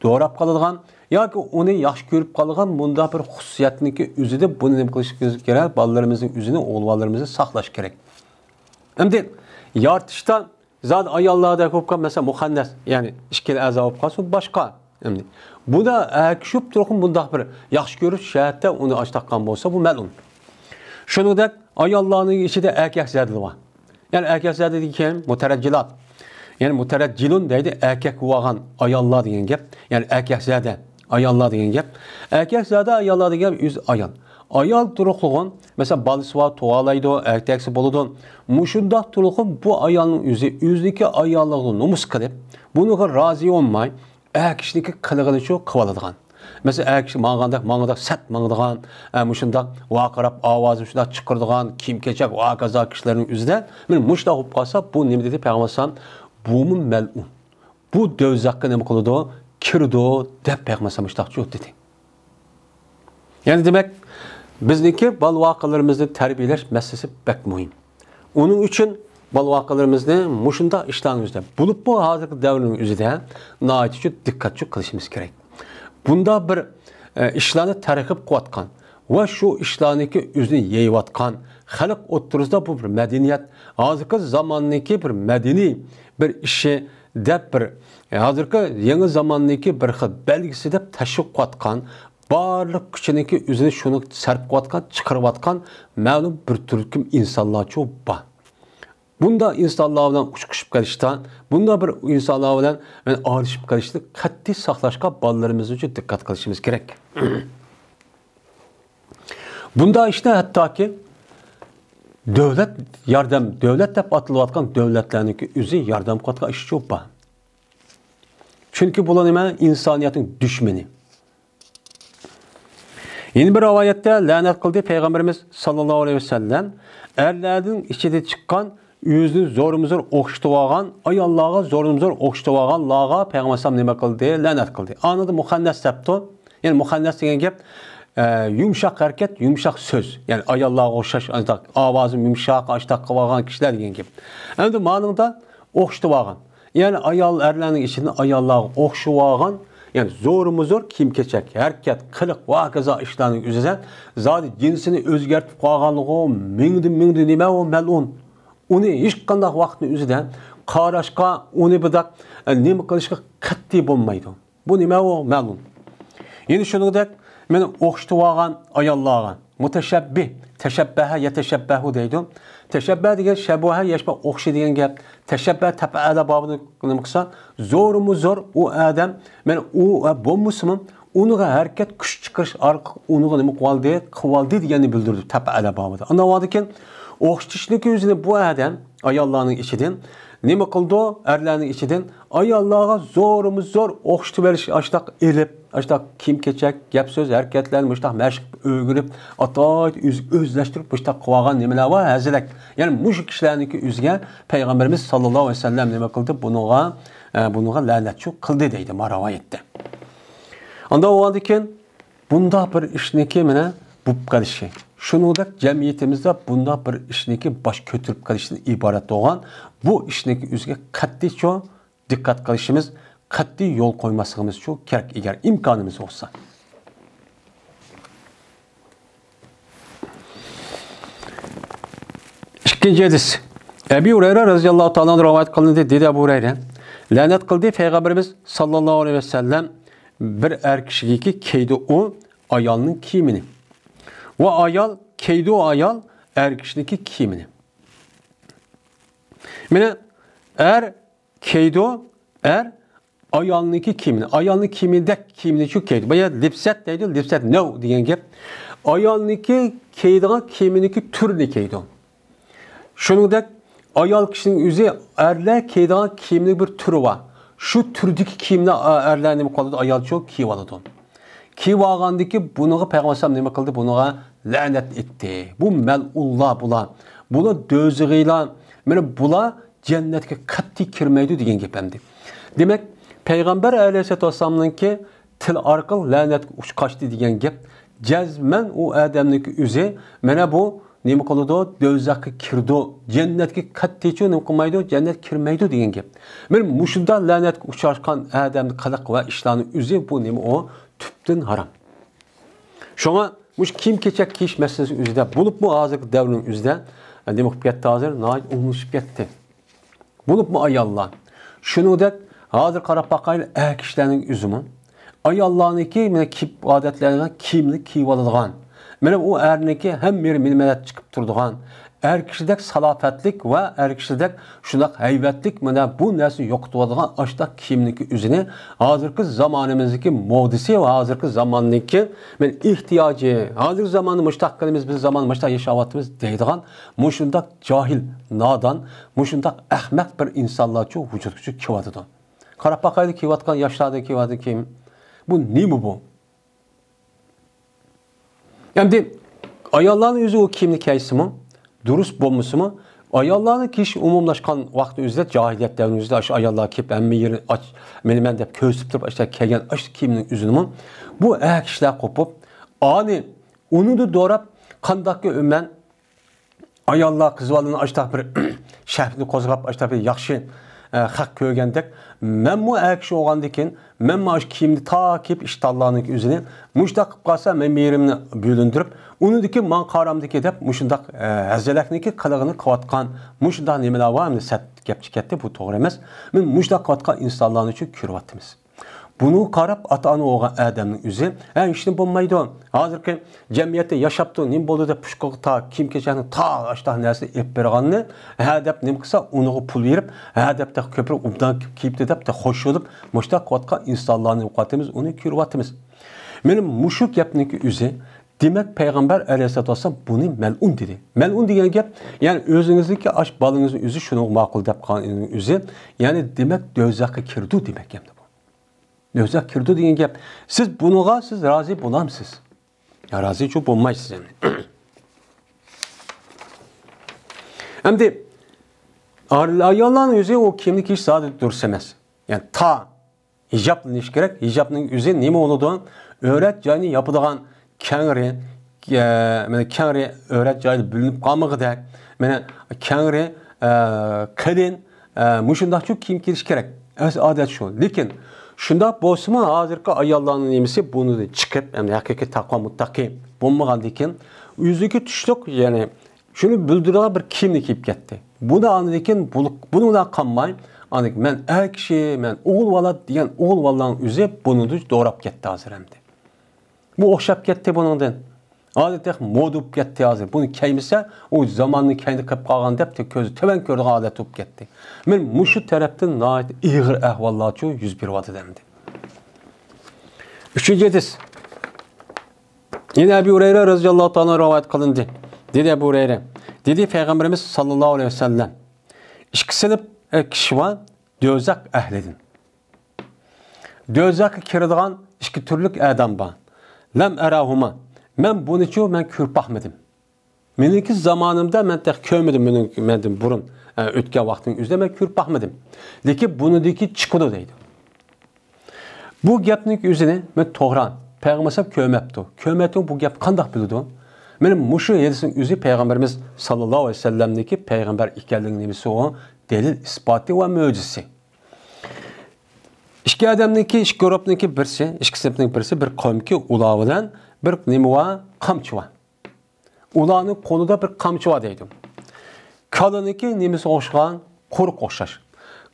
دوراپ قالىدىغان ياكى ئۇنى ياخشى كۆرۈپ قالىدىغان مۇنداق بىر خۇسۇسىيەتنىڭكى ئۆزىدە بۇنى نېمە قىلىش كېرەك؟ بالىلىرىمىزنىڭ ئۆزىنى، ئوغۇل بالىلىرىمىزنى ساقلاش كېرەك. ئەمدى يارىتىشتا زادى ئاياللاردەك بولۇپ قالمىسا، مۇخەننەس، يەنى ئىككىلا ئەزا بولۇپ قالسا، باشقا. ئەمدى بۇدا ئەگىشىپ تۇرۇپ مۇنداق بىر ياخشى كۆرۈش جەھەتتە ئۇنى ئاچتاققان بولسا، بۇ مەلئۇن. شۇنىڭدەك ئاياللارنىڭ ئىچىدە ئەركەك زادىلار بار. يەنى ئەركەك زادە دېگەن مۇتەرەججىلات. يەنى مۇتەرەججىلۇن دەيدۇ، ئەركەك بولغان ئاياللار دېگەن گەپ. يەنى ئەركەك زادە ئاياللار دېگەن گەپ. ئەركەك زادە ئاياللار دېگەن گەپ ئۆزى ئايال. ئايال تۇرۇقلۇغۇن، مەسىلەن، بالىسى بار، تۇغالايدۇ، ئەركەكسى بولىدۇ. مۇشۇنداق تۇرۇقلۇغۇن بۇ ئايالنىڭ ئۆزى، ئۆزىنىڭكى ئاياللىقىنى نومۇس قىلىپ، بۇنىڭغا رازى بولماي، ئەر كىشىنىڭكى قىلىقىنىچۇ قىلىۋالىدىغان. مەسىلەن، ئەر كىشى ماڭغاندەك، ماڭغاندەك سەت ماڭىدىغان، ئە، مۇشۇنداق ۋارقىراپ، ئاۋازىنى شۇنداق چىقىرىدىغان، كىيىم-كېچەك ۋە ھاكازا كىشىلەرنىڭ ئۆزىدە، مانا مۇشۇنداق بولۇپ قالسا، بۇ نېمە دېدى پەيغەمبەر ئەلەيھىسسالام؟ بۇمۇ مەلئۇن. بۇ دوزاخقا نېمە قىلىدۇ؟ كىرىدۇ، دەپ پەيغەمبەر ئەلەيھىسسالام مۇشۇنداق جۇ دېدى. يەنى دېمەك، بىزنىڭكى بالا-ۋاقىلىرىمىزنى تەربىيەلەش مەسىلىسى بەك مۇھىم. ئۇنىڭ ئۈچۈن بالا-ۋاقىلىرىمىزنى مۇشۇنداق ئىشلارنىڭ ئۆزىدە، بولۇپمۇ ھازىرقى دەۋرنىڭ ئۆزىدە ناھايىتى دىققەتچۇ قىلىشىمىز كېرەك. بۇنداق بىر، ئە، ئىشلارنى تەرغىب قىلىۋاتقان ۋە شۇ ئىشلارنىڭكى ئۆزىنى يېيىۋاتقان، خەلق ئوتتۇرىسىدا بۇ بىر مەدەنىيەت، ھازىرقى زاماننىڭكى بىر مەدەنىي بىر ئىشى دەپ بىر، ئە، ھازىرقى يېڭى زاماننىڭكى بىر خىل بەلگىسى دەپ تەشۋىق قىلىۋاتقان، بارلىق كۈچىنىڭكى ئۆزىنى شۇنى سەرپ قىلىۋاتقان، چىقىرىۋاتقان مەلۇم بىر تۈركۈم ئىنسانلارچۇ بار. بۇنداق ئىنسانلار بىلەن ئۇچۇشۇپ قېلىشتا، بۇنداق بىر ئىنسانلار بىلەن، يەنى، ئارىلىشىپ قېلىشنى قەتئىي ساقلاشقا بالىلىرىمىز ئۈچۈن دىققەت قىلىشىمىز كېرەك. بۇنداق ئىشتا ھەتتاكى دۆلەت ياردەم، دۆلەت دەپ ئاتىلىۋاتقان دۆلەتلەرنىڭكى ئۆزى ياردەم قىلىۋاتقان ئىشىچۇ بار. چۈنكى بۇلار نېمە؟ ئىنسانىيەتنىڭ دۈشمىنى. يەنە بىر رىۋايەتتە لەنەت قىلدى پەيغەمبىرىمىز ساللاللاھۇ ئەلەيھى ۋەسەللەم، ئەرلەرنىڭ ئىچىدىن چىققان ئۆزىنى زورمۇزور ئوخشىتىۋالغان، ئاياللارغا زورمۇزور ئوخشىتىۋالغانلارغا پەيغەمبەر ئەلەيھىسسالام نېمە قىلدى؟ لەنەت قىلدى. ئانىدا مۇخەننەس دەپتۇ. يەنى مۇخەننەس دېگەن گەپ، ئە، يۇمشاق ھەرىكەت، يۇمشاق سۆز. يەنى ئاياللارغا ئوخشاش، ئاشۇنداق ئاۋازى يۇمشاق، ئاشۇنداق قىلىۋالغان كىشىلەر دېگەن گەپ. ئەمدى مانىڭدا ئوخشىتىۋالغان. يەنى ئايال ئەرلەرنىڭ ئىچىدىن ئاياللارغا ئوخشىۋالغان، يەنى زورمۇزور كىيىم-كېچەك، ھەرىكەت، قىلىق ۋە ھاكازا ئىشلارنىڭ ئۆزىدە زادى جىنسىنى ئۆزگەرتىپ قالغانلىقى مىڭدىن مىڭدىن نېمە ئۇ مەلئۇن. ئۇنى ھېچقانداق ۋاقىتنىڭ ئۆزىدە قاراشقا، ئۇنى بۇنداق، ئە، نېمە قىلىشقا قەتئىي بولمايدۇ. بۇ نېمە ئۇ مەلۇم. يەنە شۇنىڭدەك مېنى ئوخشىتىۋالغان ئاياللارغا مۇتەشەببىھ، تەشەببەھە يەتەشەببەھۇ دەيدۇ. تەشەببەھ دېگەن شەبۇھە يەشبە ئوخشى دېگەن گەپ. تەشەببەھ تەپئەلە بابىدا نېمە قىلسا، زورمۇ زور ئۇ ئادەم، مەن ئۇ بولمىسىمۇ، ئۇنىڭغا ھەرىكەت، كۈچ چىقىرىش ئارقىلىق ئۇنىڭغا نېمە قىلىۋالدى، قىلىۋالدى دېگەننى بىلدۈرىدۇ تەپئەلە بابىدا. ئاندىن ئوخشىتىشنىڭكى ئۆزىنى بۇ ئادەم ئاياللارنىڭ ئىچىدىن نېمە قىلىدۇ؟ ئەرلەرنىڭ ئىچىدىن ئاياللارغا زورمۇ زور ئوخشىتىۋېلىش، ئاشتاق ئېلىپ، ئاشتاق كىيىم-كېچەك، گەپ-سۆز، ھەرىكەتلەرنى مۇشتاق مەشىق ئۆگىنىپ، ئاتايىت ئۆز-، ئۆزلەشتۈرۈپ مۇشتاق قىلىۋالغان نېمىلەر بار؟ ھەزىلەك. يەنى مۇشۇ كىشىلەرنىڭكى ئۆزىگە پەيغەمبىرىمىز ساللاللاھۇ ئەلەيھى ۋەسەللەم نېمە قىلدى؟ بۇنىڭغا، ئە، بۇنىڭغا لەنەتچۇ قىلدى دەيدۇ ما رىۋايەتتە. ئاندىن بولغاندىن كېيىن بۇنداق بىر ئىشنىكى مانا بولۇپ قېلىشى، شۇنىڭدەك جەمئىيىتىمىزدە بۇنداق بىر ئىشنىكى باش كۆتۈرۈپ قېلىشتىن ئىبارەت بولغان بۇ ئىشنىكى ئۆزىگە قەتئىيچۇ دىققەت قىلىشىمىز، قەتئىي يول قويماسلىقىمىزچۇ كېرەك، ئەگەر ئىمكانىمىز بولسا. ئىككىنچى ھەدىس. ئەبى ھۇرەيرە رەزىياللاھۇ تائالا ئەنھۇ رىۋايەت قىلىندى، دېدى ئەبۇ ھۇرەيرە، لەنەت قىلدى پەيغەمبىرىمىز ساللاللاھۇ ئەلەيھى ۋەسەللەم بىر ئەر كىشىگىكى كىيدى ئۇ ئايالنىڭ كىيىمىنى. ۋە ئايال كىيدى ئۇ ئايال ئەر كىشىنىڭكى كىيىمىنى. مانا ئەر كىيدى، ئەر ئايالنىڭكى كىيىمىنى، ئايالنىڭ كىيىمىدەك كىيىمنىچۇ كىيدى. بۇ يەردە لىبسەت دەيدۇ، لىبسەت نەۋ دېگەن گەپ. ئايالنىڭكى كىيىدىغان كىيىمىنىڭكى تۈرىنى كىيدى. شۇنىڭدەك ئايال كىشىنىڭ ئۆزى ئەرلەر كىيىدىغان كىيىمنىڭ بىر تۈرى بار. شۇ تۈردىكى كىيىمنى ئا-، ئەرلەر نېمە قىلىدۇ، ئايالچۇ كىيىۋالىدۇ. كىيىۋالغاندىكى بۇنىڭغا پەيغەمبەر ئەلەيھىسسالام نېمە قىلدى؟ بۇنىڭغا لەنەت ئېيتتى. بۇ مەلئۇنلار بۇلار. بۇلار دوزىخىيلار. مانا بۇلار جەننەتكە قەتئىي كىرمەيدۇ دېگەن گەپ ئەمدى. دېمەك، پەيغەمبەر ئەلەيھىسسالاتۇ ۋەسسالامنىڭكى تىل ئارقىلىق لەنەتكە ئۇچ قاچتى دېگەن گەپ جەزمەن ئۇ ئادەمنىڭكى ئۆزى مانا بۇ نېمە قىلىدۇ؟ دوزاخقا كىرىدۇ. جەننەتكە قەتئىيچۇ نېمە قىلمايدۇ؟ جەننەت كىرمەيدۇ دېگەن گەپ. مانا مۇشۇنداق لەنەتكە ئۇچراشقان ئادەمنىڭ قىلىق ۋە ئىشلارنىڭ ئۆزى بۇ نېمە ئۇ؟ تۈپتىن ھارام. شۇڭا مۇشۇ كىيىم-كېچەك كىيىش مەسىلىسى ئۆزىدە، بولۇپمۇ ھازىرقى دەۋرنىڭ ئۆزىدە، ئە، نېمە قىلىپ كەتتى ھازىر؟ ناھايىتى ئومۇملىشىپ كەتتى. بولۇپمۇ ئاياللار. شۇنىڭدەك ھازىر قاراپ باقايلى، ئەر كىشىلەرنىڭ ئۆزىمۇ ئاياللارنىڭكى مانا كىيىپ ئادەتلەنگەن كىيىمنى كىيىۋالىدىغان، مانا ئۇ ئەرنىڭكى ھەممە يېرى مىلمىلەپ چىقىپ تۇرىدىغان، ئەر كىشىدەك سالاپەتلىك ۋە ئەر كىشىدەك شۇنداق ھەيۋەتلىك، مانا بۇ نەرسىنى يوقىتىۋاتىدىغان ئاشۇنداق كىيىمنىڭكى ئۆزىنى ھازىرقى زامانىمىزدىكى مودىسى ۋە ھازىرقى زاماننىڭكى مانا ئېھتىياجى، ھازىرقى زاماندا مۇشۇنداق قىلىمىز، بىز زامان مۇشۇنداق ياشاۋاتىمىز دەيدىغان مۇشۇنداق جاھىل، نادان، مۇشۇنداق ئەخمەق بىر ئىنسانلارچۇ ۋۇجۇدقىچۇ كېلىۋاتىدۇ. قاراپ باقايلى، كىيىۋاتقان ياشلاردىن كىيىۋاتقان كىيىم. بۇ نېمە بۇ؟ ئەمدى ئاياللارنىڭ ئۆزى ئۇ كىيىمنى كىيسىمۇ، دۇرۇس بولمىسىمۇ، ئاياللارنىڭ كىيىشى ئومۇملاشقان ۋاقىت ئۆزىدە، جاھىلىيەت دەۋرىنىڭ ئۆزىدە ئاشۇ ئاياللار كىيىپ، ھەممە يېرىنى ئاچ، مېنىمەن دەپ كۆرسىتىپ تۇرۇپ، ئاشۇ كىيگەن ئاشۇ كىيىمنىڭ ئۆزىنىمۇ بۇ ئەر كىشىلەر قوپۇپ، ئانى ئۇنىدۇ دوراپ، قانداقكى ئۆمەن ئاياللار، قىز بالىلارنى ئاشتاق بىر شەھۋىتىنى قوزغاپ، ئاشتاق بىر ياخشى، ئە، خەق كۆرگەندەك، مەنمۇ ئەر كىشى بولغاندىن كېيىن، مەنمۇ ئاشۇ كىيىمنى تاكىيىپ، ئىشتانلارنىڭ ئۆزىنى مۇشۇنداق قىلىپ قالسا، مەن مېھرىمنى بۆلۈندۈرۈپ، ئۇنىڭدىكى ماڭا قارامدىكى دەپ مۇشۇنداق، ئە، ھەزەلەكنىكى قىلىغىنى قىلىۋاتقان مۇشۇنداق نېمىلەر بار، ئەمدى سەت گەپ چىقىپ كەتتى، بۇ توغرا ئەمەس. مەن مۇشۇنداق قىلىۋاتقان ئىنسانلارنىچۇ كۆرۈۋاتىمىز. بۇنىڭغا قاراپ ئاتا-ئانا بولغان ئادەمنىڭ ئۆزى، ھە، ھېچنېمە بولمايدۇ. ھازىرقى جەمئىيەتتە ياشاپتۇ، نېمە بولدى دەپ پۇشقىغا تا كىيىم-كېچەكنى تا ئاشتاق نەرسىنى ئېلىپ بېرىدىغاننى، ھە دەپ نېمە قىلسا، ئۇنىڭغا پۇل بېرىپ، ھە دەپ تېخى كۆپرەك ئوبدان كىيىپتۇ دەپ تېخى خوش بولۇپ، مۇشۇنداق قىلىۋاتقان ئىنسانلارنى يوقىتىمىز، ئۇنى كۆرۈۋاتىمىز. مانا مۇشۇ گەپنىڭكى ئۆزى، دېمەك، پەيغەمبەر ئەلەيھىسسالاتۇ ۋەسسالام بۇنى مەلئۇن دېدى. مەلئۇن دېگەن گەپ، يەنى ئۆزىڭىزنىڭكى ئاش بالىڭىزنىڭ ئۆزى شۇنىڭغا ماقۇل دەپ قالغان ئۆزى، يەنى دېمەك، دوزاخقا كىرىدۇ دېمەك ئەمدى بۇ. دوزاخ كىرىدۇ دېگەن گەپ. سىز بۇنىڭغا سىز رازى بولامسىز؟ يا، رازىچۇ بولمايسىز ئەمدى. ئەمدى ئاياللارنىڭ ئۆزى ئۇ كىيىمنى كىيىش زادى دۇرۇس ئەمەس. يەنى تا ھىجابلىنىش كېرەك. ھىجابنىڭ ئۆزى نېمە بولىدۇ؟ ئۆرەت جاينى ياپىدىغان كەڭرى، ئە، مانا كەڭرى ئۆرەت جايدا بىلىنىپ قالمىغۇدەك، مانا كەڭرى، ئە، قېلىن، ئە، مۇشۇنداقچۇ كىيىم كىيىش كېرەك. ئەس-، ئادەت شۇ. لېكىن شۇنداق بولسىمۇ، ھازىرقى ئاياللارنىڭ نېمىسى بۇنىڭدىن چىقىپ، ئەمدى ھەقىقىي تەقۋا مۇتتەقى بولمىغاندىن كېيىن، ئۆزىگە تۇشلۇق، يەنى شۇنى بىلدۈرىدىغان بىر كىيىمنى كىيىپ كەتتى. بۇ دا ئاندىن كېيىن بۇ-، بۇنىڭ بىلەن قالماي، ئاندىن كېيىن مەن ئەر كىشى، مەن ئوغۇل بالا دېگەن ئوغۇل بالىلارنىڭ ئۆزى بۇنىڭدىن دوراپ كەتتى ھازىر ئەمدى. بۇ ئوخشاپ كەتتى بۇنىڭدىن. ھازىر تېخى مودا بولۇپ كەتتى ھازىر. بۇنى كىيمىسە، ئۇ زاماننىڭ كەينىدە قېلىپ قالغان دەپ كۆزى تۆۋەن كۆرىدىغان ھالەت بولۇپ كەتتى. مانا مۇشۇ تەرەپتىن ناھايىتى ئېغىر ئەھۋاللارچۇ يۈز بېرىۋاتىدۇ ئەمدى. ئۈچىنچى ھەدىس. يەنە ئەبۇ ھۇرەيرە رەزىياللاھۇ تائالا رىۋايەت قىلىندى. دېدى ئەبۇ ھۇرەيرە. دېدى پەيغەمبىرىمىز ساللاللاھۇ ئەلەيھى ۋەسەللەم. ئىككى سىنىپ، ئە، كىشى بار، دوزاخ ئەھلىدىن. دوزاخقا كىرىدىغان ئىككى تۈرلۈك ئادەم بار. لەم ئەراھۇما. مەن بۇنىچۇ مەن كۆرۈپ باقمىدىم. مېنىڭكى زامانىمدا مەن تېخى كۆرمىدىم، مېنىڭ، مەندىن بۇرۇن، ئە، ئۆتكەن ۋاقىتنىڭ ئۆزىدە مەن كۆرۈپ باقمىدىم. لېكىن بۇنىڭدىكى چىقىدۇ دەيدۇ. بۇ گەپنىڭ ئۆزىنى مەن توغرا، پەيغەمبەر ئەلەيھىسسالام كۆرمەپتۇ. كۆرمەپتۇ، بۇ گەپ قانداق بىلىدۇ؟ مانا مۇشۇ ھەدىسنىڭ ئۆزى پەيغەمبىرىمىز ساللاللاھۇ ئەلەيھى ۋەسەللەمنىڭكى پەيغەمبەر ئىكەنلىكىنىڭ نېمىسى ئۇ؟ دەلىل ئىسپاتى ۋە مۆجىزىسى. ئىككى ئادەمنىڭكى، ئىككى گۇرۇپنىڭكى بىرسى، ئىككى سىنىپنىڭ بىرسى بىر قومكى ئۇلار بىلەن بىر نېمە بار؟ قامچا بار. ئۇلارنىڭ قولىدا بىر قامچا بار دەيدۇ. كالىنىڭكى نېمىسىگە ئوخشىغان؟ قورۇق ئوخشاش.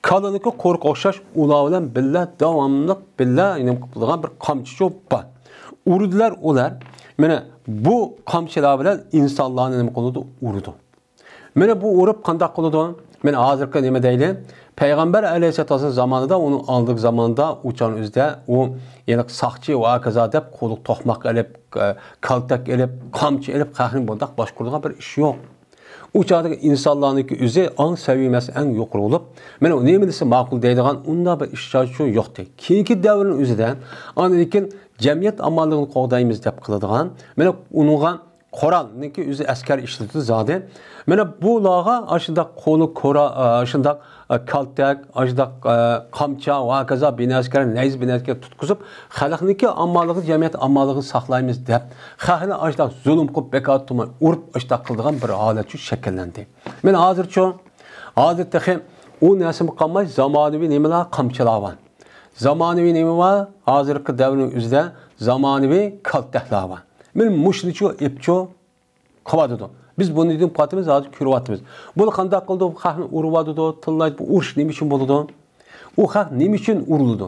كالىنىڭكى قورۇق ئوخشاش، ئۇلار بىلەن بىللە داۋاملىق بىللە نېمە قىلىپ تۇرىدىغان بىر قامچىچۇ بار. ئۇرىدىلار ئۇلار. مانا بۇ قامچىلار بىلەن ئىنسانلارنى نېمە قىلىدۇ؟ ئۇرىدۇ. مانا بۇ ئۇرۇپ قانداق قىلىدۇ؟ مانا ھازىرقى نېمە دەيلى؟ پەيغەمبەر ئەلەيھىسسالاتۇ ۋەسسالام زامانىدا، ئۇنىڭ ئالدىغى زاماندا ئۇ چاغنىڭ ئۆزىدە ئۇ يەنە ساقچى ۋە ھاكازا دەپ قولىغا توقماق ئېلىپ، ئە، كالتەك ئېلىپ، قامچا ئېلىپ خەقنى بۇنداق باشقۇرىدىغان بىر ئىش يوق. ئۇ چاغدىكى ئىنسانلارنىڭكى ئۆزى ئاڭ سەۋىيەسى ئەڭ يۇقىرى بولۇپ، مانا نېمە دېسە ماقۇل دەيدىغان ئۇنداق بىر ئىش چاغچۇ يوقتى. كېيىنكى دەۋرنىڭ ئۆزىدە ئاندىن كېيىن جەمئىيەت ئامانلىقىنى قوغدايمىز دەپ قىلىدىغان، مانا ئۇنىڭغا قورالنىڭكى ئۆزى ئەسكەر ئىشلىتىدۇ زادى. مانا بۇلارغا ئاشۇنداق قولى قورا-، ئاشۇنداق، ئە، كالتەك، ئاشۇنداق، ئە، قامچا ۋە ھاكازا بىنەسكەر، نەيزە بىنەسكەر تۇتقۇزۇپ، خەلقنىڭكى ئامانلىقى، جەمئىيەت ئامانلىقىنى ساقلايمىز دەپ، خەقنى ئاشۇنداق زۇلۇم قىلىپ، بىكار تۇرماي ئۇرۇپ، ئاشۇنداق قىلىدىغان بىر ھالەتچۇ شەكىللەندى. مانا ھازىرچۇ، ھازىر تېخى ئۇ نەرسىمۇ قالماي، زامانىۋى نېمىلەر، قامچىلار بار. زامانىۋى نېمە بار؟ ھازىرقى دەۋرنىڭ ئۆزىدە زامانىۋى كالتەكلەر بار. مانا مۇشۇنىچۇ ئېپچۇ قىلىۋاتىدۇ. بىز بۇنى دېيىپ قاتىمىز، ھازىر كۆرۈۋاتىمىز. بۇلار قانداق قىلىدۇ؟ خەقنى ئۇرۇۋاتىدۇ، تىللايدۇ. بۇ ئۇرۇش نېمە ئۈچۈن بولىدۇ؟ ئۇ خەق نېمە ئۈچۈن ئۇرۇلىدۇ؟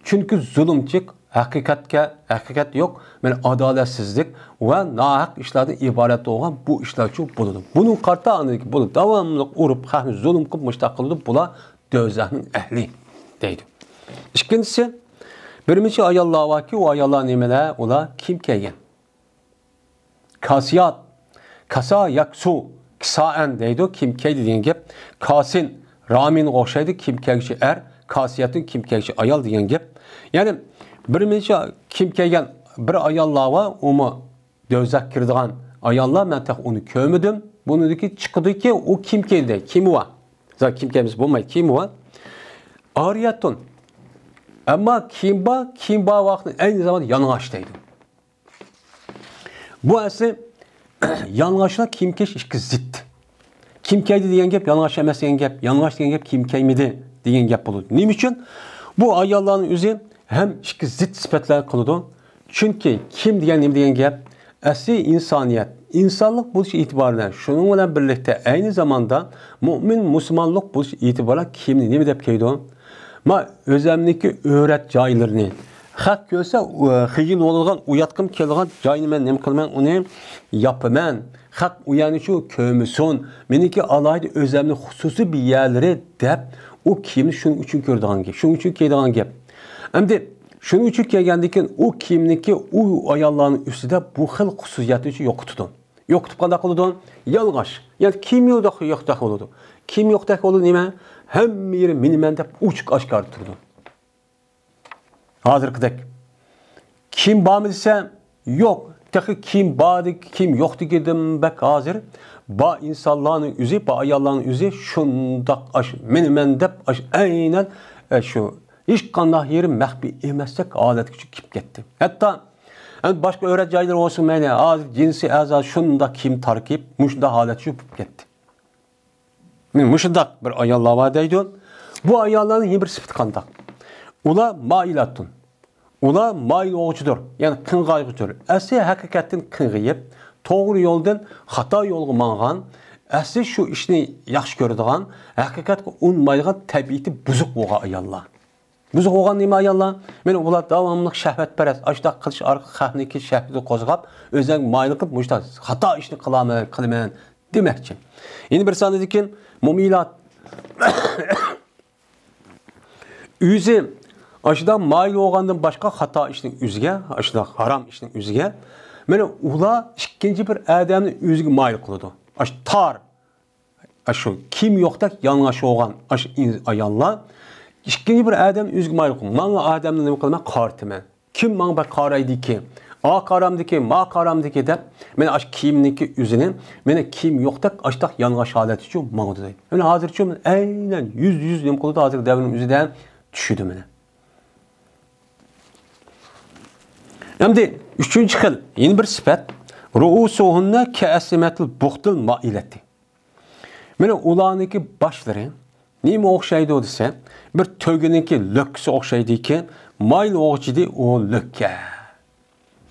چۈنكى زۇلۇمچى، ھەقىقەتكە، ھەقىقەت يوق، مانا ئادالەتسىزلىك ۋە ناھەق ئىشلاردىن ئىبارەت بولغان بۇ ئىشلارچۇ بولىدۇ. بۇنىڭغا قارىتا ئاندىن كېيىن بۇنى داۋاملىق ئۇرۇپ، خەقنى زۇلۇم قىلىپ، مۇشۇنداق قىلىدۇ، بۇلار دوزاخنىڭ ئەھلى دەيدۇ. ئىككىنچىسى، بىر نەچچە ئاياللار باركى، ئۇ ئاياللار نېمىلەر؟ ئۇلار كىيىم كىيگەن. كاسىيات، كاسا ياكسۇ، كىسائەن دەيدۇ، كىيىم كىيدى دېگەن گەپ. كاسىن، رامىنغا ئوخشايدۇ، كىيىم كىيگۈچى ئەر، كاسىيەتتىن كىيىم كىيگۈچى ئايال دېگەن گەپ. يەنى بىر نەچچە كىيىم كىيگەن بىر ئاياللار بار، ئۇمۇ دوزاخ كىرىدىغان ئاياللار، مەن تېخى ئۇنى كۆرمىدىم. بۇنىڭدىكى چىقىدۇكى، ئۇ كىيىم كىيدى، كىيىمى بار. زادى كىيىم كىيمىسە بولمايدۇ، كىيىمى بار. ئارىيەتۇن. ئەمما كىيىم بار، كىيىم بار ۋاقىتتا ئەينى زاماندا يالىڭاچ دەيدۇ. بۇ ئەسلى يالىڭاچلار كىيىم كىيىش ئىككى زىت. كىيىم كىيدى دېگەن گەپ يالىڭاچ ئەمەس دېگەن گەپ، يالىڭاچ دېگەن گەپ كىيىم كىيمىدى دېگەن گەپ بولىدۇ. نېمە ئۈچۈن؟ بۇ ئاياللارنىڭ ئۆزى ھەم ئىككى زىت سۈپەتلەر قىلىدۇ. چۈنكى كىيىم دېگەن نېمە دېگەن گەپ؟ ئەسلى ئىنسانىيەت، ئىنسانلىق بولۇش ئېتىبارى بىلەن، شۇنىڭ بىلەن بىرلىكتە ئەينى زاماندا مۇئمىن مۇسۇلمانلىق بولۇش ئېتىبارى بىلەن كىيىمنى نېمە دەپ كىيىدۇ؟ ما ئۆزەمنىڭكى ئۆرەت جايلىرىنى، خەق كۆرسە، ئۇ، خىجىل بولىدىغان، ئۇياتقۇم كېلىدىغان جاينى مەن نېمە قىلىمەن؟ ئۇنى ياپىمەن. خەق ئۇ يەرنى شۇ كۆرمىسۇن. مېنىڭكى ئالاھىدە ئۆزەمنىڭ خۇسۇسىي بىر يەرلىرى دەپ، ئۇ كىيىمنى شۇنىڭ ئۈچۈن كۆرىدىغان گەپ، شۇنىڭ ئۈچۈن كىيىدىغان گەپ. ئەمدى شۇنىڭ ئۈچۈن كىيگەندىن كېيىن ئۇ كىيىمنىڭكى ئۇ ئاياللارنىڭ ئۈستىدە بۇ خىل خۇسۇسىيەتنى يوقىتىدۇ. يوقىتىپ قانداق قىلىدۇ؟ يالىڭاچ. يەنى كىيىم يوقتەك، يوقتەك بولىدۇ. كىيىم يوقتەك بولىدۇ نېمە؟ ھەممە يېرى مېنىمەن دەپ ئوچۇق ئاشكارا تۇرىدۇ. ھازىرقىدەك. كىيىم بارمۇ دېسە، يوق. تېخى كىيىم بار دېگەن، كىيىم يوق دېگىنىم بەك ھازىر. بار ئىنسانلارنىڭ ئۆزى، بار ئاياللارنىڭ ئۆزى شۇنداق ئاش مېنىمەن دەپ ئاش ئەينەن، ئە، شۇ ھېچقانداق يېرى مەخپىي ئەمەستەك ھالەتكىچە كىرىپ كەتتى. ھەتتا، ئەمدى باشقا ئۆرەت جايلىرى بولسۇن مەيلى، ھازىر جىنسىي ئەزا شۇنداق كىيىم تارقىپ، مۇشۇنداق ھالەتكىچە بولۇپ كەتتى. مانا مۇشۇنداق بىر ئاياللار بار دەيدۇ. بۇ ئاياللارنىڭ يەنە بىر سۈپىتى قانداق؟ ئۇلار مائىلاتۇن. ئۇلار مايىل بولغۇچىدۇر، يەنى قىينىغۇچىدۇر. ئەسلى ھەقىقەتتىن قىينىغۇپ، توغرا يولدىن خاتا يولغا ماڭغان، ئەسلى شۇ ئىشنى ياخشى كۆرىدىغان، ھەقىقەتكە ئۇنىمايدىغان تەبىئىتى بۇزۇق بولغان ئاياللار. بۇزۇق بولغان نېمە ئاياللار؟ مانا ئۇلار داۋاملىق شەھۋەتپەرەس، ئاشۇنداق قىلىش ئارقىلىق خەقنىڭكى شەھۋىتىنى قوزغاپ، ئۆزلەرگە مايىل قىلىپ، مۇشۇنداق خاتا ئىشنى قىلامەن، قىلىمەن دېمەكچى. يەنە بىر ساندىكى مۇمىلات. ئۆزى ئاشۇنداق مايىل بولغاندىن باشقا خاتا ئىشنىڭ ئۆزىگە، ئاشۇنداق ھارام ئىشنىڭ ئۆزىگە، مانا ئۇلار ئىككىنچى بىر ئادەمنى ئۆزىگە مايىل قىلىدۇ. ئاشۇ تار، ئاشۇ كىيىم يوقتەك يالىڭاچ بولغان ئاشۇ ئىن-، ئاياللار ئىككىنچى بىر ئادەمنى ئۆزىگە مايىل قىلىدۇ. مانا ئادەمنى نېمە قىلىمەن؟ قارىتىمەن. كىم ماڭا بەك قارايدىكى، ئا قارامدىكى، ما قارامدىكى دەپ، مانا ئاشۇ كىيىمنىڭكى ئۆزىنى، مانا كىيىم يوقتەك ئاشتاق يالىڭاچ ھالەتتىچۇ ماڭىدۇ دەيدۇ. مانا ھازىرچۇ ئەينەن يۈز، يۈز نېمە قىلىدۇ ھازىر دەۋرنىڭ ئۆزىدە چۈشىدۇ مانا. ئەمدى ئۈچىنچى خىل، يەنە بىر سۈپەت، رۇئۇسۇھۇننە كەئەسنىمەتىل بۇختىل مائىلەتى. مانا ئۇلارنىڭكى باشلىرى نېمە ئوخشايدۇ دېسە، بىر تۆگىنىڭكى لۆككىسى ئوخشايدۇكى، مايىل بولغۇچىدى ئۇ لۆككە.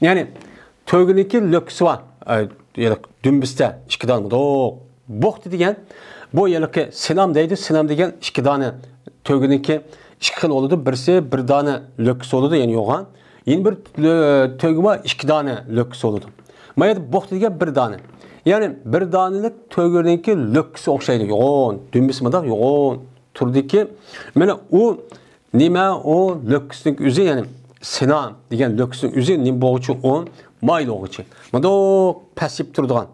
يەنى تۆگىنىڭكى لۆككىسى بار، ئە، يەنى دۈمبىسىدە ئىككى دانە بولىدۇ. بۇخت دېگەن، بۇ ھېلىقى سىنام دەيدۇ، سىنام دېگەن ئىككى دانە تۆگىنىڭكى ئىككى خىل بولىدۇ. بىرسى بىر دانە لۆككىسى بولىدۇ، يەنى يوغان. يەنە بىر، ئە، تۆگە بار، ئىككى دانە لۆككىسى بولىدۇ. ما يەردە بۇخت دېگەن بىر دانە. يەنى بىر دانىلىك تۆگىنىڭكى لۆككىسى ئوخشايدۇ. يوغان، دۈمبىسى مۇنداق يوغان تۇرىدىكى. مانا ئۇ نېمە؟ ئۇ لۆككىسىنىڭ ئۆزى، يەنى سىنام دېگەن لۆككىسىنىڭ ئۆزى نېمە بولغۇچى؟ ئۇ مايىل بولغۇچى. مۇنداق پەسىيىپ تۇرىدىغان.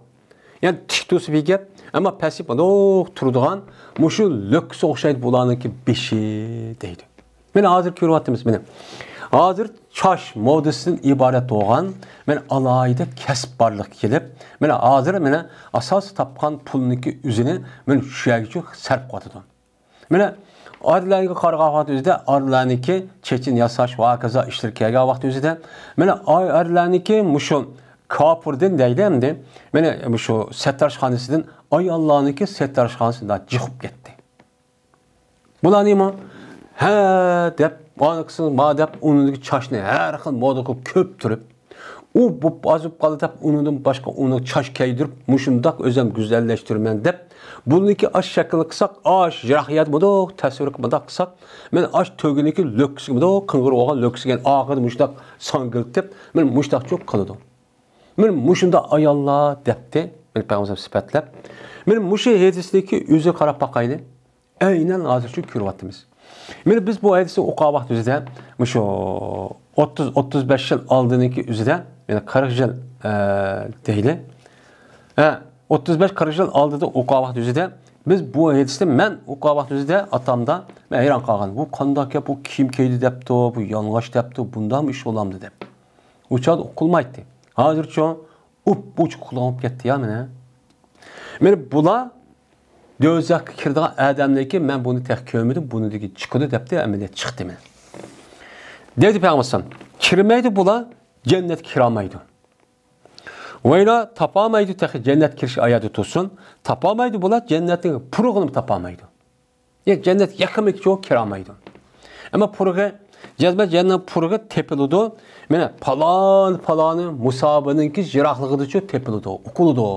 يەنى تىك تۇرسا بىر گەپ، ئەمما پەسىيىپ مۇنداق تۇرىدىغان مۇشۇ لۆككىسى ئوخشايدۇ بۇلارنىڭكى بېشى دەيدۇ. مانا ھازىر كۆرۈۋاتىمىز، مانا. ھازىر چاچ مودىسىدىن ئىبارەت بولغان، مانا ئالاھىدە كەسىپ بارلىققا كېلىپ، مانا ھازىر، مانا ئاساسىي تاپقان پۇلنىڭكى ئۆزىنى، مانا شۇ يەرگىچە سەرپ قىلىۋاتىدۇ. مانا ئەرلەرگە قارىغان ۋاقىت ئۆزىدە، ئەرلەرنىڭكى چېچىنى ياساش ۋە ھاكازا ئىشلىرى كەلگەن ۋاقىت ئۆزىدە، مانا ئەرلەرنىڭكى مۇشۇ كاپۇردىن دەيلى ئەمدى، مانا مۇشۇ سەتتارخانىسىدىن ئاياللارنىڭكى سەتتارخانىسى جىق بولۇپ كەتتى. بۇلار نېمە؟ ھە دەپ، ئانىكىسى ما دەپ، ئۇنىڭدىكى چاچنى ھەر خىل مودا قىلىپ كۆپ تۈرۈپ، ئۇ بوپ ئازىپ قالدى دەپ، ئۇنىڭدىن باشقا ئۇنى چاچ كەيدۈرۈپ، مۇشۇنداق ئۆزەم گۈزەللەشتۈرىمەن دەپ، بۇنىڭكى ئاش شەكلىنى قىلساق، ئاش يىراق يەردە مۇنداق تەسۋىر مۇنداق قىلساق، مەن ئاش تۆگىنىڭكى لۆككىسىگە مۇنداق قىڭغىر بولغان لۆككىسىگە ئاخىرىدا مۇشۇنداق ساڭگىلىتىپ، مەن مۇشۇنداق چوق قىلىدۇ. مەن مۇشۇنداق ئاياللار دەپتى، مەن پەيغەمبەر سۈپەتلەپ. مەن مۇشۇ ھەدىسنىڭكى ئۆزىگە قاراپ باقايلى. ئەينەن ھازىرچۇ كۆرۈۋاتىمىز. مانا بىز بۇ ھەدىسنى ئوقۇغان ۋاقىت ئۆزىدە، مۇشۇ ئوتتۇز، ئوتتۇز بەش يىل ئالدىنىڭكى ئۆزىدە، يەنى قىرىق يىل، ئە، دەيلى. ھە، ئوتتۇز بەش قىرىق يىل ئالدىدا ئوقۇغان ۋاقىت ئۆزىدە، بىز بۇ ھەدىسنى مەن ئوقۇغان ۋاقىت ئۆزىدە ئاتامدا مەن ھەيران قالغان. بۇ قانداق گەپ، بۇ كىيىم كىيدى دەپتۇ، بۇ يالىڭاچ دەپتۇ، بۇنداقمۇ ئىش بولامدۇ دەپ. ئۇ چاغدا ئۇقۇلمايتتى. ھازىرچۇ ئۇپ-ئوچۇق ئۇقۇلغان بولۇپ كەتتى يا مانا. مانا بۇلار دوزاخقا كىرىدىغان ئادەملەركى، مەن بۇنى تېخى كۆرمىدىم، بۇنىڭدىكى چىقىدۇ دەپتۇ، ئەمەلىيەت چىقتى مانا. دەيدۇ پەيغەمبەر ئەلەيھىسسالام، كىرمەيدۇ بۇلار، جەننەتكە كىرالمايدۇ. ۋەيلا تاپالمايدۇ، تېخى جەننەتكە كىرىش ئايەردە تۇرسۇن، تاپالمايدۇ بۇلار، جەننەتنىڭ پۇرىقىنى تاپالمايدۇ. يا جەننەت يېقىنلىقىچە كىرالمايدۇ. ئەمما پۇرىقى، جەزمەن جەننەتنىڭ پۇرىقى تېپىلىدۇ. مانا پالان، پالانى مۇساھابىنىڭكى يىراقلىقىدىچۇ تېپىلىدۇ، ئۇقۇلىدۇ.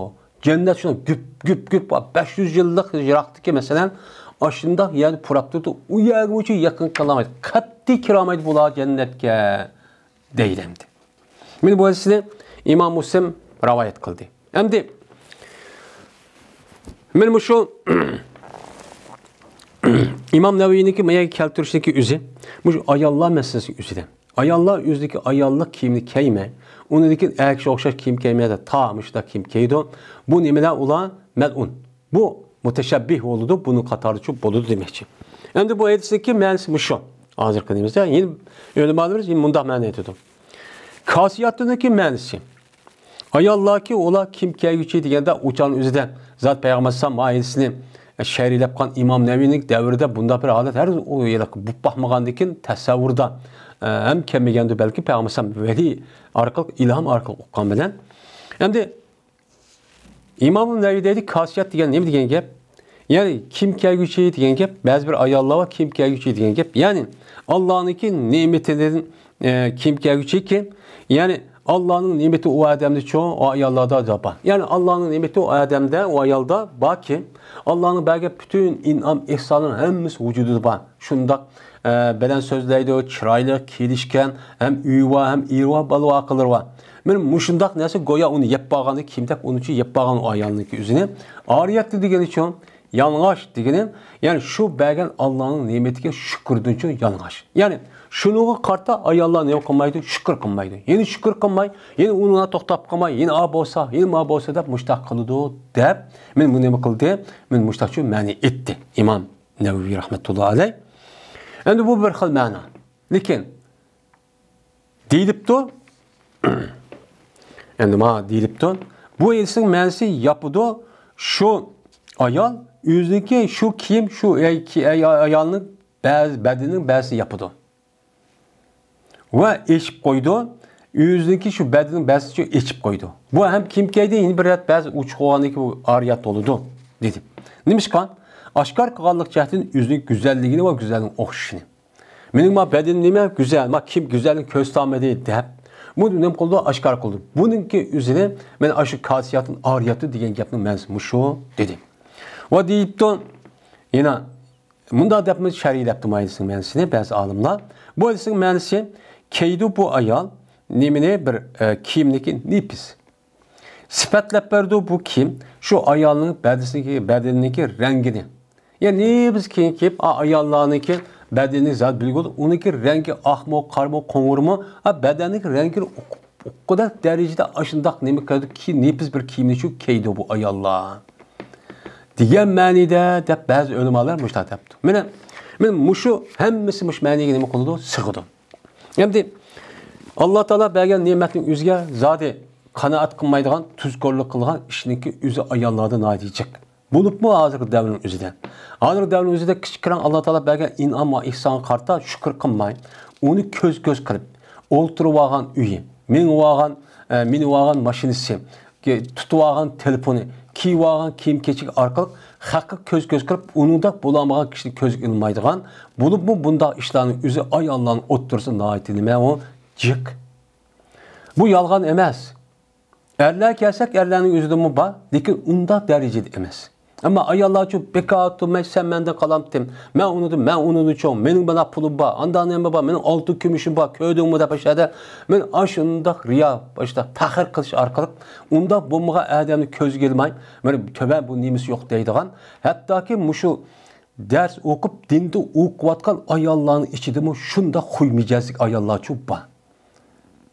جەننەت شۇنى گۈپ، گۈپ، گۈپ، بەش يۈز يىللىق يىراقتىكى، مەسىلەن، ئاشۇنداق يەرنى پۇراپ تۇرىدۇ. ئۇ يەرگىچۇ يېقىن كىرالمايدۇ. قەتئىي كىرالمايدۇ بۇلار جەننەتكە، دەيدۇ ئەمدى. مانا بۇ ھەدىسنى ئىمام مۇسلىم رىۋايەت قىلدى. ئەمدى مانا مۇشۇ ئىمام نەۋەۋىنىڭكى ماياگە كەلتۈرۈشنىڭكى ئۆزى، مۇشۇ ئاياللار مەسىلىسى ئۆزىدە. ئاياللار ئۆزىدىكى ئاياللىق كىيىمنى كىيمەي، ئۇنىڭدىكى ئەركىشىگە ئوخشاش كىيىم كىيمەيدۇ، تا مۇشۇنداق كىيىم كىيىدۇ. بۇ نېمىلەر ئۇلار؟ مەلئۇن. بۇ مۇتەشەببىھ بولىدۇ، بۇنىڭ قاتارىدىچۇ بولىدۇ دېمەكچى. ئەمدى بۇ ھەدىسنىڭكى مەنىسى مۇشۇ. ھازىرقى نېمىمىزدە، يەنە ئۆلىمالىرىمىز يەنە مۇنداق مەنە ئېيتىدۇ. كاسىياتنىڭكى مەنىسى. ئاياللاركى ئۇلار كىيىم كىيگۈچى دېگەندە ئۇ چاغنىڭ ئۆزىدە زات پەيغەمبەر ئەلەيھىسسالام ھەدىسىنى شەرھلەپ قىلغان ئىمام نەۋەۋىنىڭ دەۋرىدە بۇنداق بىر ھالەت ھەرگىز ئۇ ھېلىقى بولۇپ باقمىغاندىكىن تەسەۋۋۇردا، ئە، ھەم كەلمىگەندۇ بەلكى پەيغەمبەر ئەلەيھىسسالام ۋەھىي ئارقىلىق، ئىلھام ئارقىلىق ئۇققان بىلەن. ئەمدى ئىمام نەۋەۋى دەيدۇ، كاسىيات دېگەن نېمە دېگەن گەپ؟ يەنى كىيىم كىيگۈچى دېگەن گەپ، بەزى بىر ئاياللار بار كىيىم كىيگۈچى دېگەن گەپ. يەنى ئاللانىڭكى نېمىتىدىن، ئە، كىيىم كىيگۈچى كىم؟ يەنى ئاللانىڭ نېمىتى ئۇ ئادەمدە چوڭ، ئۇ ئاياللاردا بار. يەنى ئاللانىڭ نېمىتى ئۇ ئادەمدە، ئۇ ئايالدا باركى، ئاللانىڭ بەرگەن پۈتۈن ئىنئام ئېھسانلىرىنىڭ ھەممىسى ۋۇجۇدىدا بار. شۇنداق، ئە، بەلەن سۆزلەيدۇ، چىرايلىق، كېلىشكەن، ھەم ئۆيى بار، ھەم ئېرى بار، بالا ۋاقىلىرى بار. مانا مۇشۇنداق نەرسە گويا ئۇنى يەپ بارغاندەك، كىيىم دەپ ئۇنىچۇ يەپ بارغان ئۇ ئايالنىڭكى ئۆزىنى. ئارىيەتتە دېگىنىچۇ، يالىڭاچ دېگىنى، يەنى شۇ بەرگەن ئاللانىڭ نېمىتىگە شۈكرىدىنچۇ يالىڭاچ. يەنى شۇنىڭغا قارىتا ئاياللار نېمە قىلمايدۇ؟ شۈكۈر قىلمايدۇ. يەنى شۈكۈر قىلماي، يەنى ئۇنىڭغا توختاپ قالماي، يەنە ئا بولسا، يەنە ما بولسا دەپ مۇشتاق قىلىدۇ دەپ، مانا بۇ نېمە قىلدى؟ مانا مۇشتاقچۇ مەنە ئېيتتى ئىمام نەۋەۋى رەھمەتۇللا ئەلەي. ئەمدى بۇ بىر خىل مەنا. لېكىن دېيىلىپتۇ. ئەمدى ما دېيىلىپتۇ. بۇ ھەدىسنىڭ مەنىسى ياپىدۇ. شۇ ئايال ئۆزىنىڭكى شۇ كىيىم، شۇ ئەي-، كى-، ئەي-، ئايالنىڭ بەزى، بەدىنىنىڭ بەزىسىنى ياپىدۇ. ۋە ئېچىپ قويىدۇ. ئۆزىنىڭكى شۇ بەدىنىنىڭ بەزىسىنى ئېچىپ قويىدۇ. بۇ ھەم كىيىم كىيدى، يەنە بىر رەت بەزى ئوچۇق بولغاندىن كېيىن بۇ ئارىيەت بولىدۇ، دېدى. نېمىشقا؟ ئاشكارا قىلغانلىق جەھەتتىن ئۆزىنىڭ گۈزەللىكىنى ۋە گۈزەللىكنىڭ ئوخشىشىنى. مېنىڭ ما بەدىنىم نېمە گۈزەل، ما كىيىم گۈزەللىكنى كۆرسىتەلمىدى دەپ، بۇ نېمە قىلىدۇ؟ ئاشكارا قىلىدۇ. بۇنىڭكى ئۆزىنى مەن ئاشۇ كاسىياتتىن ئارىيەتتە دېگەن گەپنىڭ مەنىسى مۇشۇ، دېدى. ۋە دېيىپتۇ، يەنە مۇنداق دەپمۇ شەرھلەپتۇ مايىسىنىڭ مەنىسىنى بەزى ئالىملار. بۇ ھەدىسنىڭ مەنىسى، كىيىدۇ بۇ ئايال نېمىنى بىر، ئە، كىيىمنىكى نېپىز. سۈپەتلەپ بەردى بۇ كىيىم شۇ ئايالنىڭ بەدىسىنىڭكى، بەدىنىنىڭكى رەڭگىنى. يەنى نېپىز كىيىم كىيىپ، ئا، ئاياللارنىڭكى بەدىنىنى زادى بىلگىلى، ئۇنىڭكى رەڭگى ئاقمۇ، قارىمۇ، قوڭۇرمۇ، ئا، بەدەننىڭكى رەڭگىنى ئۇقۇپ، ئۇققۇدەك دەرىجىدە ئاشۇنداق نېمە كىيدۇ، كىي-، نېپىز بىر كىيىمنى شۇ كىيدۇ بۇ ئاياللار. دېگەن مەنىدە دەپ بەزى ئۆلىمالار مۇشۇنداق دەپتۇ. مانا، مانا مۇشۇ ھەممىسى مۇشۇ مەنىگە نېمە قىلىدۇ؟ سىغىدۇ. ئەمدى ئاللا تائالا بەرگەن نېمەتنىڭ ئۆزىگە زادى قانائەت قىلمايدىغان، تۇزكورلۇق قىلغان ئىشنىڭكى ئۆزى ئاياللاردا ناھايىتى جىق. بولۇپمۇ ھازىرقى دەۋرنىڭ ئۆزىدە. ھازىرقى دەۋرنىڭ ئۆزىدە كىچىك كىرەڭ ئاللا تائالا بەرگەن ئىنئام ۋە ئېھسانغا قارىتا شۈكۈر قىلماي، ئۇنى كۆز-كۆز قىلىپ، ئولتۇرۇۋالغان ئۆيى، مېڭىۋالغان، ئە، مىنىۋالغان ماشىنىسى، كى-، تۇتۇۋالغان تېلېفونى، كىيىۋالغان كىيىم-كېچىكى ئارقىلىق خەققە كۆز-كۆز قىلىپ، ئۇنىڭدەك بولالمىغان كىشىنى كۆزگە ئىلمايدىغان، بولۇپمۇ بۇنداق ئىشلارنىڭ ئۆزى ئاياللارنىڭ ئوتتۇرىسىدا ناھايىتى نېمە ئۇ جىق. بۇ يالغان ئەمەس. ئەرلەرگە كەلسەك، ئەرلەرنىڭ ئۆزىدىمۇ بار، لېكىن ئۇنداق دەرىجىدە ئەمەس. ئەمما ئاياللارچۇ بىكار تۇرماي، سەن مەندىن قالامتىم، مەن ئۇنىدىم، مەن ئۇنىدىن چوڭ، مېنىڭ مانا پۇلۇم بار، ئاندا نېمە بار، مېنىڭ ئالتۇن كۈمۈشۈم بار، كۆردۈڭمۇ دەپ ئاشۇ يەردە مەن ئاشۇنداق رىيا، ئاشۇنداق پەخىر قىلىش ئارقىلىق ئۇنداق بولمىغان ئادەمنى كۆزگە ئىلماي، مانا تۆۋەن بۇ نېمىسى يوق دەيدىغان، ھەتتاكى مۇشۇ دەرس ئوقۇپ، دىندا ئوقۇۋاتقان ئاياللارنىڭ ئىچىدىمۇ شۇنداق خۇي مىجەزلىك ئاياللارچۇ بار.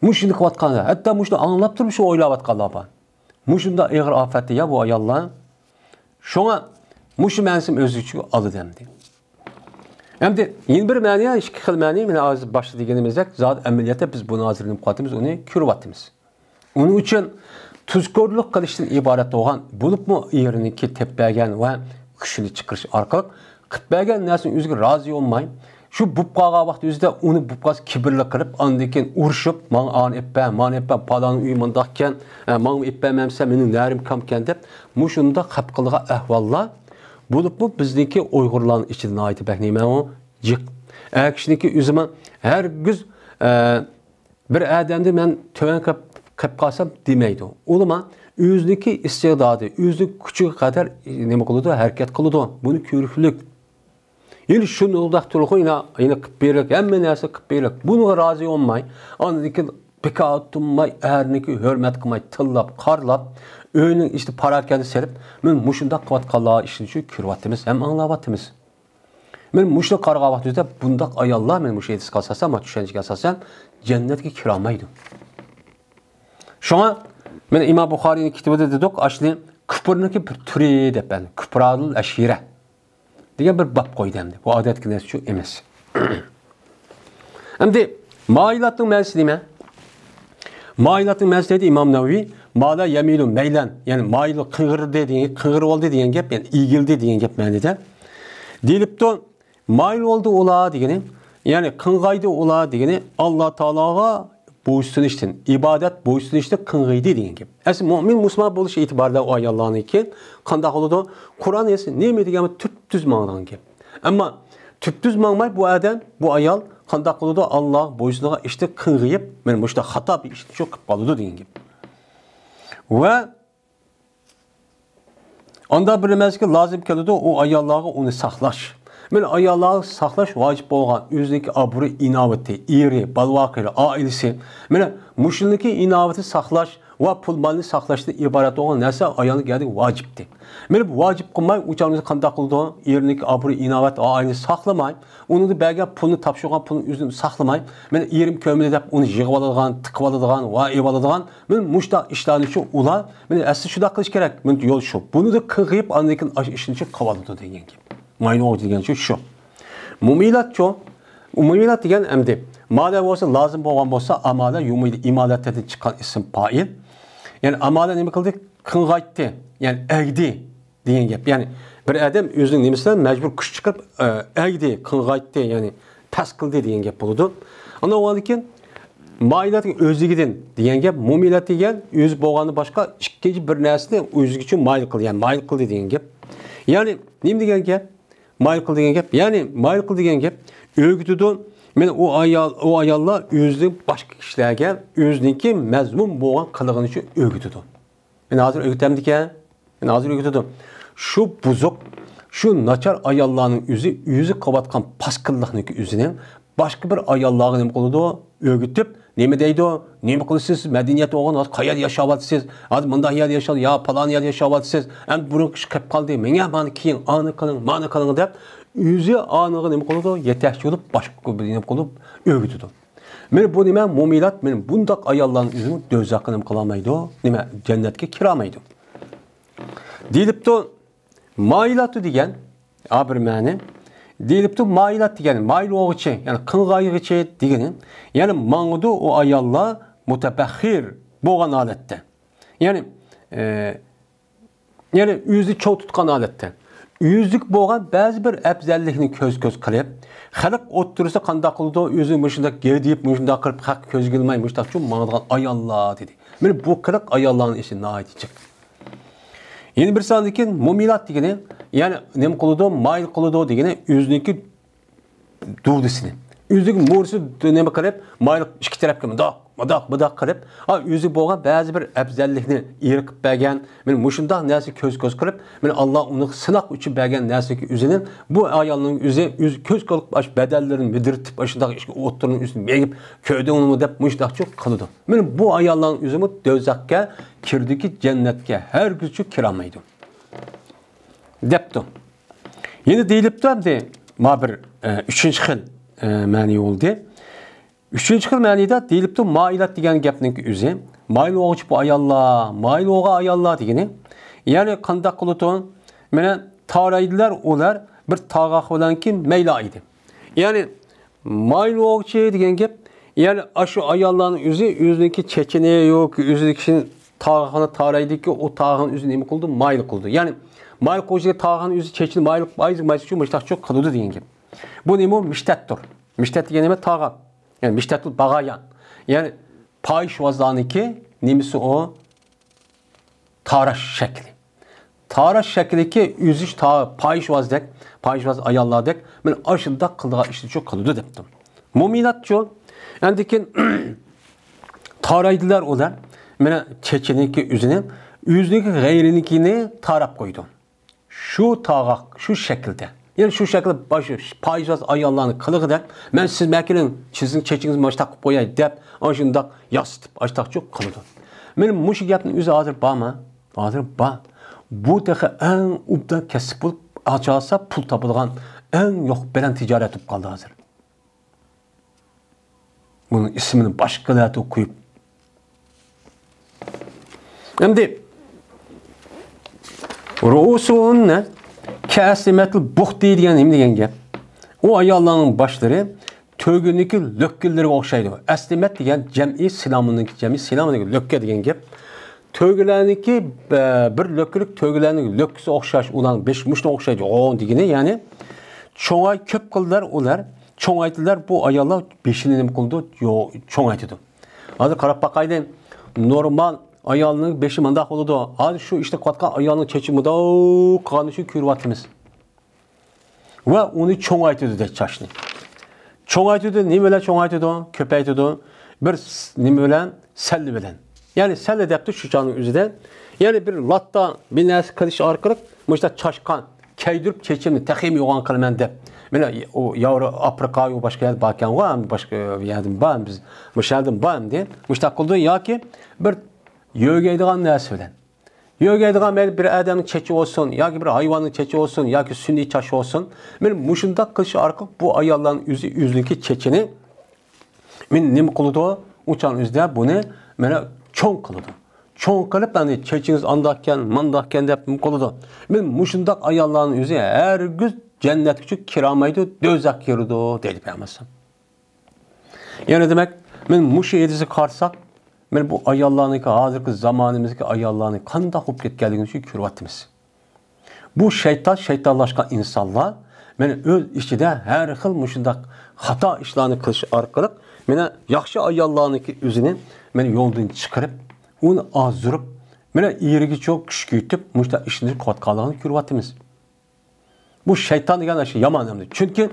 مۇشۇنى قىلىۋاتقانلار، ھەتتا مۇشۇنى ئاڭلاپ تۇرۇپ شۇ ئويلاۋاتقانلار بار. مۇشۇنداق ئېغىر ئاپەتتە يا بۇ ئاياللار. شۇڭا مۇشۇ مەنىسىمۇ ئۆز ئىچىگە ئالىدۇ ئەمدى. ئەمدى يەنە بىر مەنە، ئىككى خىل مەنە، مانا ھازىر باشتا دېگىنىمىزدەك، زادى ئەمەلىيەتتە بىز بۇنى ھازىر نېمە قىلىۋاتىمىز، ئۇنى كۆرۈۋاتىمىز. ئۇنىڭ ئۈچۈن تۇزكورلۇق قىلىشتىن ئىبارەت بولغان، بولۇپمۇ ئېرىنىڭكى تېپىپ بەرگەن ۋە كۈچىنى چىقىرىش ئارقىلىق قىلىپ بەرگەن نەرسىنى ئۆزىگە رازى بولماي، شۇ بولۇپ قالغان ۋاقتى ئۆزىدە ئۇنى بولۇپ قالسا كىبىرلىك قىلىپ، ئاندىن كېيىن ئۇرۇشۇپ، ماڭا ئانى ئېلىپ بەر، مانى ئېلىپ بەر، پالانىڭ ئۆيى مۇنداقكەن، ئە، ماڭا ئېلىپ بەرمەمسەن، مېنىڭ نەرىم كامكەن دەپ، مۇشۇنداق خەپ قىلىدىغان ئەھۋاللار بولۇپمۇ بىزنىڭكى ئۇيغۇرلارنىڭ ئىچىدە ناھايىتى بەك نېمە ئۇ جىق. ئەر كىشىنىڭكى ئۆزىمۇ ھەرگىز، ئە، بىر ئادەمدىن مەن تۆۋەن قېلىپ، قېلىپ قالسام دېمەيدۇ. ئۇلىما ئۆزىنىڭكى ئىستىداتى، ئۆزىنىڭ كۈچىگە قەدەر نېمە قىلىدۇ، ھەرىكەت قىلىدۇ. بۇنى كۆرۈشلۈك. يەنە شۇنداق تۇرغۇ، يەنە، يەنە قىلىپ بېرىلىك، ھەممە نەرسە قىلىپ بېرىلىك. بۇنىڭغا رازى بولماي، ئاندىن كېيىن بىكار تۇرماي، ئەرنىڭكى ھۆرمەت قىلماي، تىللاپ، قارلاپ، ئۆينىڭ ئىچىدە پاراكەندە سېلىپ، مانا مۇشۇنداق قىلىۋاتقانلار ئىشىنى شۇ كۆرۈۋاتىمىز، ھەم ئاڭلاۋاتىمىز. مانا مۇشۇنى قارىغان ۋاقتىمىزدا بۇنداق ئاياللار، مانا مۇشۇ ھەدىسكە ئاساسەن، مانا چۈشەنچىگە ئاساسەن، جەننەتكە كىرەلمەيدۇ. شۇڭا مانا ئىمام بۇخارىينىڭ كىتابىدا دېدۇق، ئاشۇنى كۇپۇرنىڭكى بىر تۈرى دەپ، يەنى كۇپرانۇل ئەشىرە دېگەن بىر باب قويدى ئەمدى. بۇ ئادەتتىكى نەرسە شۇ ئەمەس. ئەمدى مائىلاتنىڭ مەنىسى نېمە؟ مائىلاتنىڭ مەنىسى دەيدۇ ئىمام نەۋەۋى، مالا يەمىلۇ مەيلەن، يەنى مايىل قىڭغىردى دېگەن، قىڭغىرىۋالدى دېگەن گەپ، يەنى ئېگىلدى دېگەن گەپ مەنىدە. دېيىلىپتۇ، مايىل بولدى ئۇلار دېگىنى، يەنى قىڭغايدى ئۇلار دېگىنى، ئاللا تائالاغا بويسۇنۇشتىن، ئىبادەت بويسۇنۇشتىن قىڭغىيدى دېگەن گەپ. ئەسلى مۆمىن مۇسۇلمان بولۇش ئېتىبارىدا ئۇ ئاياللارنىڭكى قانداق بولىدۇ؟ قۇرئان ھەدىس نېمە دېگەن تۈپتۈز ماڭىدىغان گەپ. ئەمما تۈپتۈز ماڭماي بۇ ئادەم، بۇ ئايال قانداق قىلىدۇ؟ ئاللاغا بويسۇنىدىغان ئىشتا قىڭغىيىپ، مانا مۇشۇنداق خاتا بىر ئىشنى شۇ قىلىپ قالىدۇ دېگەن گەپ. ۋە ئاندا بىر نېمىسىگە لازىم كېلىدۇ، ئۇ ئاياللارغا ئۇنى ساقلاش. مانا ئاياللارغا ساقلاش ۋاجىپ بولغان ئۆزىنىڭكى ئابرۇي ئىناۋىتى، ئېرى، بالىۋاقلىرى، ئائىلىسى. مانا مۇشۇنىڭكى ئىناۋىتى ساقلاش ۋە پۇل مالنى ساقلاشتىن ئىبارەت بولغان نەرسە ئايالنىڭ يەردىكى ۋاجىپتى. مانا بۇ ۋاجىپ قىلماي، ئۇ چاغدا قانداق قىلىدۇ؟ ئېرىنىڭكى ئابرۇي ئىناۋەت، ئائىلىنى ساقلىماي، ئۇنىڭدىن بەرگەن پۇلنى، تاپشۇرغان پۇلنى ئۆزىنى ساقلىماي، مانا ئېرىم كۆرمىدى دەپ ئۇنى يىغىۋالىدىغان، ۋە ئېلىۋالىدىغان، مانا مۇشۇنداق ئىشلارنى شۇ ئۇلار، مانا ئەسلى شۇنداق قىلىش كېرەك. مانا يول شۇ. بۇنى دە قىڭغىيىپ، ئاندىن كېيىن ئاشۇ ئىشنى شۇ قىلىۋالىدۇ دېگەن گەپ. ماينۇ دېگەن شۇ، شۇ. مۇمىلاتچۇ؟ مۇمىلات دېگەن ئەمدى مادا بولسا، لازىم بولغان بولسا، ئامالە يۇمىلى ئىمالەتتىن چىققان ئىسىم پائىل. يەنى ئامالە نېمە قىلدى؟ قىڭغايتتى. يەنى ئەگدى دېگەن گەپ. يەنى بىر ئادەم ئۆزىنىڭ نېمىسىدىن مەجبۇر كۈچ چىقىرىپ، ئە، ئەگدى، قىڭغايتتى، يەنى پەس قىلدى دېگەن گەپ بولىدۇ. ئاندىن ئاندىن كېيىن مائىلاتنىڭ ئۆزلۈكىدىن دېگەن گەپ، مۇمىلات دېگەن ئۆزى بولغاندىن باشقا ئىككىنچى بىر نەرسىنى ئۆزىگە ئۈچۈن مايىل قىل، يەنى مايىل قىلدى دېگەن گەپ. يەنى نېمە دېگەن گەپ؟ مايىل قىل دېگەن گەپ. يەنى مايىل قىل دېگەن گەپ ئۆگىتىدۇ. مانا ئۇ ئايال، ئۇ ئاياللار ئۆزىنىڭ باشقا كىشىلەرگە ئۆزىنىڭكى مەزمۇم بولغان قىلىقىنى شۇ ئۆگىتىدۇ. مانا ھازىر ئۆگىتەمدىكەن؟ مانا ھازىر ئۆگىتىدۇ. شۇ بۇزۇق، شۇ ناچار ئاياللارنىڭ ئۆزى، ئۆزى قىلىۋاتقان پاسكىنلىقنىڭكى ئۆزىنى باشقا بىر ئاياللارغا نېمە قىلىدۇ؟ ئۆگىتىپ، نېمە دەيدۇ؟ نېمە قىلىسىز؟ سىز مەدەنىيەت بولغان، ھازىر قايەردە ياشاۋاتىسىز؟ ھازىر مۇنداق يەردە ياشاۋاتىسىز، يا پالان يەردە ياشاۋاتىسىز، ئەمدى بۇرۇنقى ئىش قېلىپ قالدى، مېڭە مانا كىيىڭ، ئانى قىلىڭ، مانى قىلىڭ دەپ، ئۆزى ئانىغا نېمە قىلىدۇ؟ يېتەكچى بولۇپ، باشقا بىر نېمە قىلىپ ئۆگىتىدۇ. مانا بۇ نېمە؟ مۇمىلات، مانا بۇنداق ئاياللارنىڭ ئۆزىمۇ دوزاخقا نېمە قىلالمايدۇ؟ نېمە؟ جەننەتكە كىرەلمەيدۇ. دېيىلىپتۇ، مائىلاتۇ دېگەن، ھا، بىر مەنە. دېيىلىپتۇ، مائىلات دېگەن، مائىل بولغۇچى، يەنى قىڭغايغۇچى دېگىنى. يەنى ماڭىدۇ ئۇ ئاياللار مۇتەبەخخىر بولغان ھالەتتە. يەنى، ئە، يەنى ئۆزىنى چوڭ تۇتقان ھالەتتە. ئۆزىگە بولغان بەزى بىر ئەپزەللىكنى كۆز-كۆز قىلىپ، خەلق ئوتتۇرىسىدا قانداق قىلىدۇ، ئۆزىنى مۇشۇنداق گەۋدىيىپ، مۇشۇنداق قىلىپ، خەق كۆزگە ئىلماي، مۇشۇنداق چوڭ ماڭىدىغان ئاياللار دېدى. مانا بۇ قىلىق ئاياللارنىڭ ئىچىدە ناھايىتى جىق. يەنە بىر ساندىكى مۇمىلات دېگىنى، يەنى نېمە قىلىدۇ، مايىل قىلىدۇ دېگىنى ئۆزىنىڭكى دۇدىسىنى، ئۆزىگە مورىسى نېمە قىلىپ، مايلىق ئىككى تەرەپكە مۇنداق، مۇنداق، مۇنداق قىلىپ، ھا، ئۆزى بولغان بەزى بىر ئەپزەللىكنى ئېرى قىلىپ بەرگەن، مانا مۇشۇنداق نەرسە كۆز كۆز قىلىپ، مانا ئاللا ئۇنى سىناق ئۈچۈن بەرگەن نەرسىكى ئۆزىنىڭ، بۇ ئايالنىڭ ئۆزى، ئۆزى كۆز قىلىپ ئاش بەدەنلىرىنى مىدىرتىپ، ئاشۇنداق ئىشقا ئوتتۇرىنىڭ ئۈستىنى مېڭىپ، كۆردۈڭمۇ دەپ مۇشۇنداقچۇ قىلىدۇ. مانا بۇ ئاياللارنىڭ ئۆزىمۇ دوزاخقا كىردىكى، جەننەتكە ھەرگىزچۇ كىرالمايدۇ. دەپتۇ. يەنە دېيىلىپتۇ ئەمدى، ما بىر، ئە، ئۈچىنچى خىل، ئە، مەنى بولدى. ئۈچىنچى خىل مەنىدە دېيىلىپتۇ، مائىلات دېگەن گەپنىڭ ئۆزى. مايىل بولغۇچى بۇ ئاياللار، مايىل بولغان ئاياللار دېگىنى. يەنى قانداق قىلىدۇ؟ مانا تارايدىلار ئۇلار بىر تاغاق بىلەنكى مەيلى ئىدى. يەنى مايىل بولغۇچى دېگەن گەپ، يەنى ئاشۇ ئاياللارنىڭ ئۆزى ئۆزىنىڭكى چېچىنى ياكى ئۆزىنىڭكى تاغاقنى تارايدىكى، ئۇ تاغاقنى ئۆزى نېمە قىلىدۇ؟ مايىل قىلىدۇ. يەنى مايىل قىلغۇچى تاغاقنى ئۆزى چېچىنى مايىل قىلىپ، مايىل قىلىپ، مۇشتاقچۇ قىلىدۇ دېگەن گەپ. بۇ نېمە؟ مىشتەتتۇر. مىشتەت دېگەن نېمە؟ تاغاق. يەنى مىشتەتتۇر باغايان. يەنى پاھىشۋازلارنىڭكى نېمىسى ئۇ؟ تاراش شەكلى. تاراش شەكلىكى ئۆزى تا-، پاھىشۋازدەك، پاھىشۋاز ئاياللاردەك، مانا ئاشۇنداق قىلىدىغان ئىشنىچۇ قىلىدۇ دەپتۇ. مۇمىناتچۇ، ئاندىن كېيىن تارايدىلار ئۇلار، مانا چېچىنىڭكى ئۆزىنى، ئۆزىنىڭكى غەيرىنىڭكىنى تاراپ قويىدۇ. شۇ تاغاق، شۇ شەكىلدە. يەنى شۇ شەكىلدە باش-، پاھىشۋاز ئاياللارنى قىلىقىدەك، مەن سىز مەكىلىڭ، سىزنىڭ چېچىڭىزنى ماشتاق قىلىپ قوياي دەپ، ئاشۇنداق ياسىتىپ، ئاشتاقچۇ قىلىدۇ. مانا مۇشۇ گەپنىڭ ئۆزى ھازىر بارمۇ؟ ھازىر بار. بۇ تېخى ئەڭ ئوبدان كەسىپ بولۇپ، ئاچالسا پۇل تاپىدىغان ئەڭ يوق بەلەن تىجارەت بولۇپ قالدى ھازىر. بۇنىڭ ئىسمىنى باشقىلاردا قويۇپ. ئەمدى رۇئۇسۇھۇننە كەئەسنىمەتىل بۇختى دېگەن نېمە دېگەن گەپ؟ ئۇ ئاياللارنىڭ باشلىرى تۆگىنىڭكى لۆككىلىرىگە ئوخشايدۇ. ئەسنىمەت دېگەن جەمئىي سىنامنىڭكى جەمئىي سىنامنىڭكى لۆككە دېگەن گەپ. تۆگىلەرنىڭكى، بە-، بىر لۆككىلىك تۆگىلەرنىڭ لۆككىسى ئوخشاش، ئۇلارنىڭ بېشى مۇشۇنىڭغا ئوخشايدۇ، ئوڭ دېگىنى، يەنى چوڭاي-، كۆپ قىلدىلار ئۇلار، چوڭايتىدىلار، بۇ ئاياللار بېشىنى نېمە قىلىدۇ؟ يو-، چوڭايتىدۇ. ھازىر قاراپ باقايلى، نورمال ئايالنىڭ بېشى مۇنداق بولىدۇ. ھازىر شۇ ئىشنى قىلىۋاتقان ئايالنىڭ چېچى مۇنداق قىلغاننى شۇ كۆرۈۋاتىمىز. ۋە ئۇنى چوڭايتىدۇ دەيدۇ چاچنى. چوڭايتىدۇ، نېمە بىلەن چوڭايتىدۇ؟ كۆپەيتىدۇ. بىر س-، نېمە بىلەن؟ سەللە بىلەن. يەنى سەللە دەپتۇ شۇ چاغنىڭ ئۆزىدە. يەنى بىر لاتا، بىر نەرسە قىلىش ئارقىلىق مۇشۇنداق چاچقان، كەيدۈرۈپ چېچىمنى تېخىمۇ يوغان قىلىمەن دەپ. مانا ئۇ ياۋرو ئافرىقا، ئۇ باشقا يەردە باركەن غۇ، ھەم باشقا يەردىن بار، بىز مۇشۇ يەردىن بار ئەمدى. مۇشۇنداق قىلىدۇ ياكى بىر يۆگەيدىغان نەرسە بىلەن. يۆگەيدىغان مەيلى بىر ئادەمنىڭ چېچى بولسۇن، ياكى بىر ھايۋاننىڭ چېچى بولسۇن، ياكى سۈنئىي چاچ بولسۇن. مانا مۇشۇنداق قىلىش ئارقىلىق بۇ ئاياللارنىڭ ئۆزى ئۆزىنىڭكى چېچىنى مانا نېمە قىلىدۇ؟ ئۇ چاغنىڭ ئۆزىدە بۇنى مانا چوڭ قىلىدۇ. چوڭ قىلىپ، يەنى چېچىڭىز ئانداقكەن، مانداقكەن دەپ نېمە قىلىدۇ. مانا مۇشۇنداق ئاياللارنىڭ ئۆزى ھەرگىز جەننەتكىچۇ كىرالمايدۇ، دوزاخقا كىرىدۇ، دەيدۇ پەيغەمبەر. يەنى دېمەك، مانا مۇشۇ ھەدىسكە قارىساق، مانا بۇ ئاياللارنىڭكى، ھازىرقى زامانىمىزدىكى ئاياللارنىڭ قانداق بولۇپ كەتكەنلىكىنى شۇ كۆرۈۋاتىمىز. بۇ شەيتان، شەيتانلاشقان ئىنسانلار، مانا ئۆز ئىچىدە ھەر خىل مۇشۇنداق خاتا ئىشلارنى قىلىش ئارقىلىق، مانا ياخشى ئاياللارنىڭكى ئۆزىنى، مانا يولدىن چىقىرىپ، ئۇنى ئازدۇرۇپ، مانا ئېرىگە چوڭ كۈچ كۆيتۈپ، مۇشۇنداق ئىشلارنى قىلىۋاتقانلىقىنى كۆرۈۋاتىمىز. بۇ شەيتان دېگەن ئاشۇ يامان ئەمدى. چۈنكى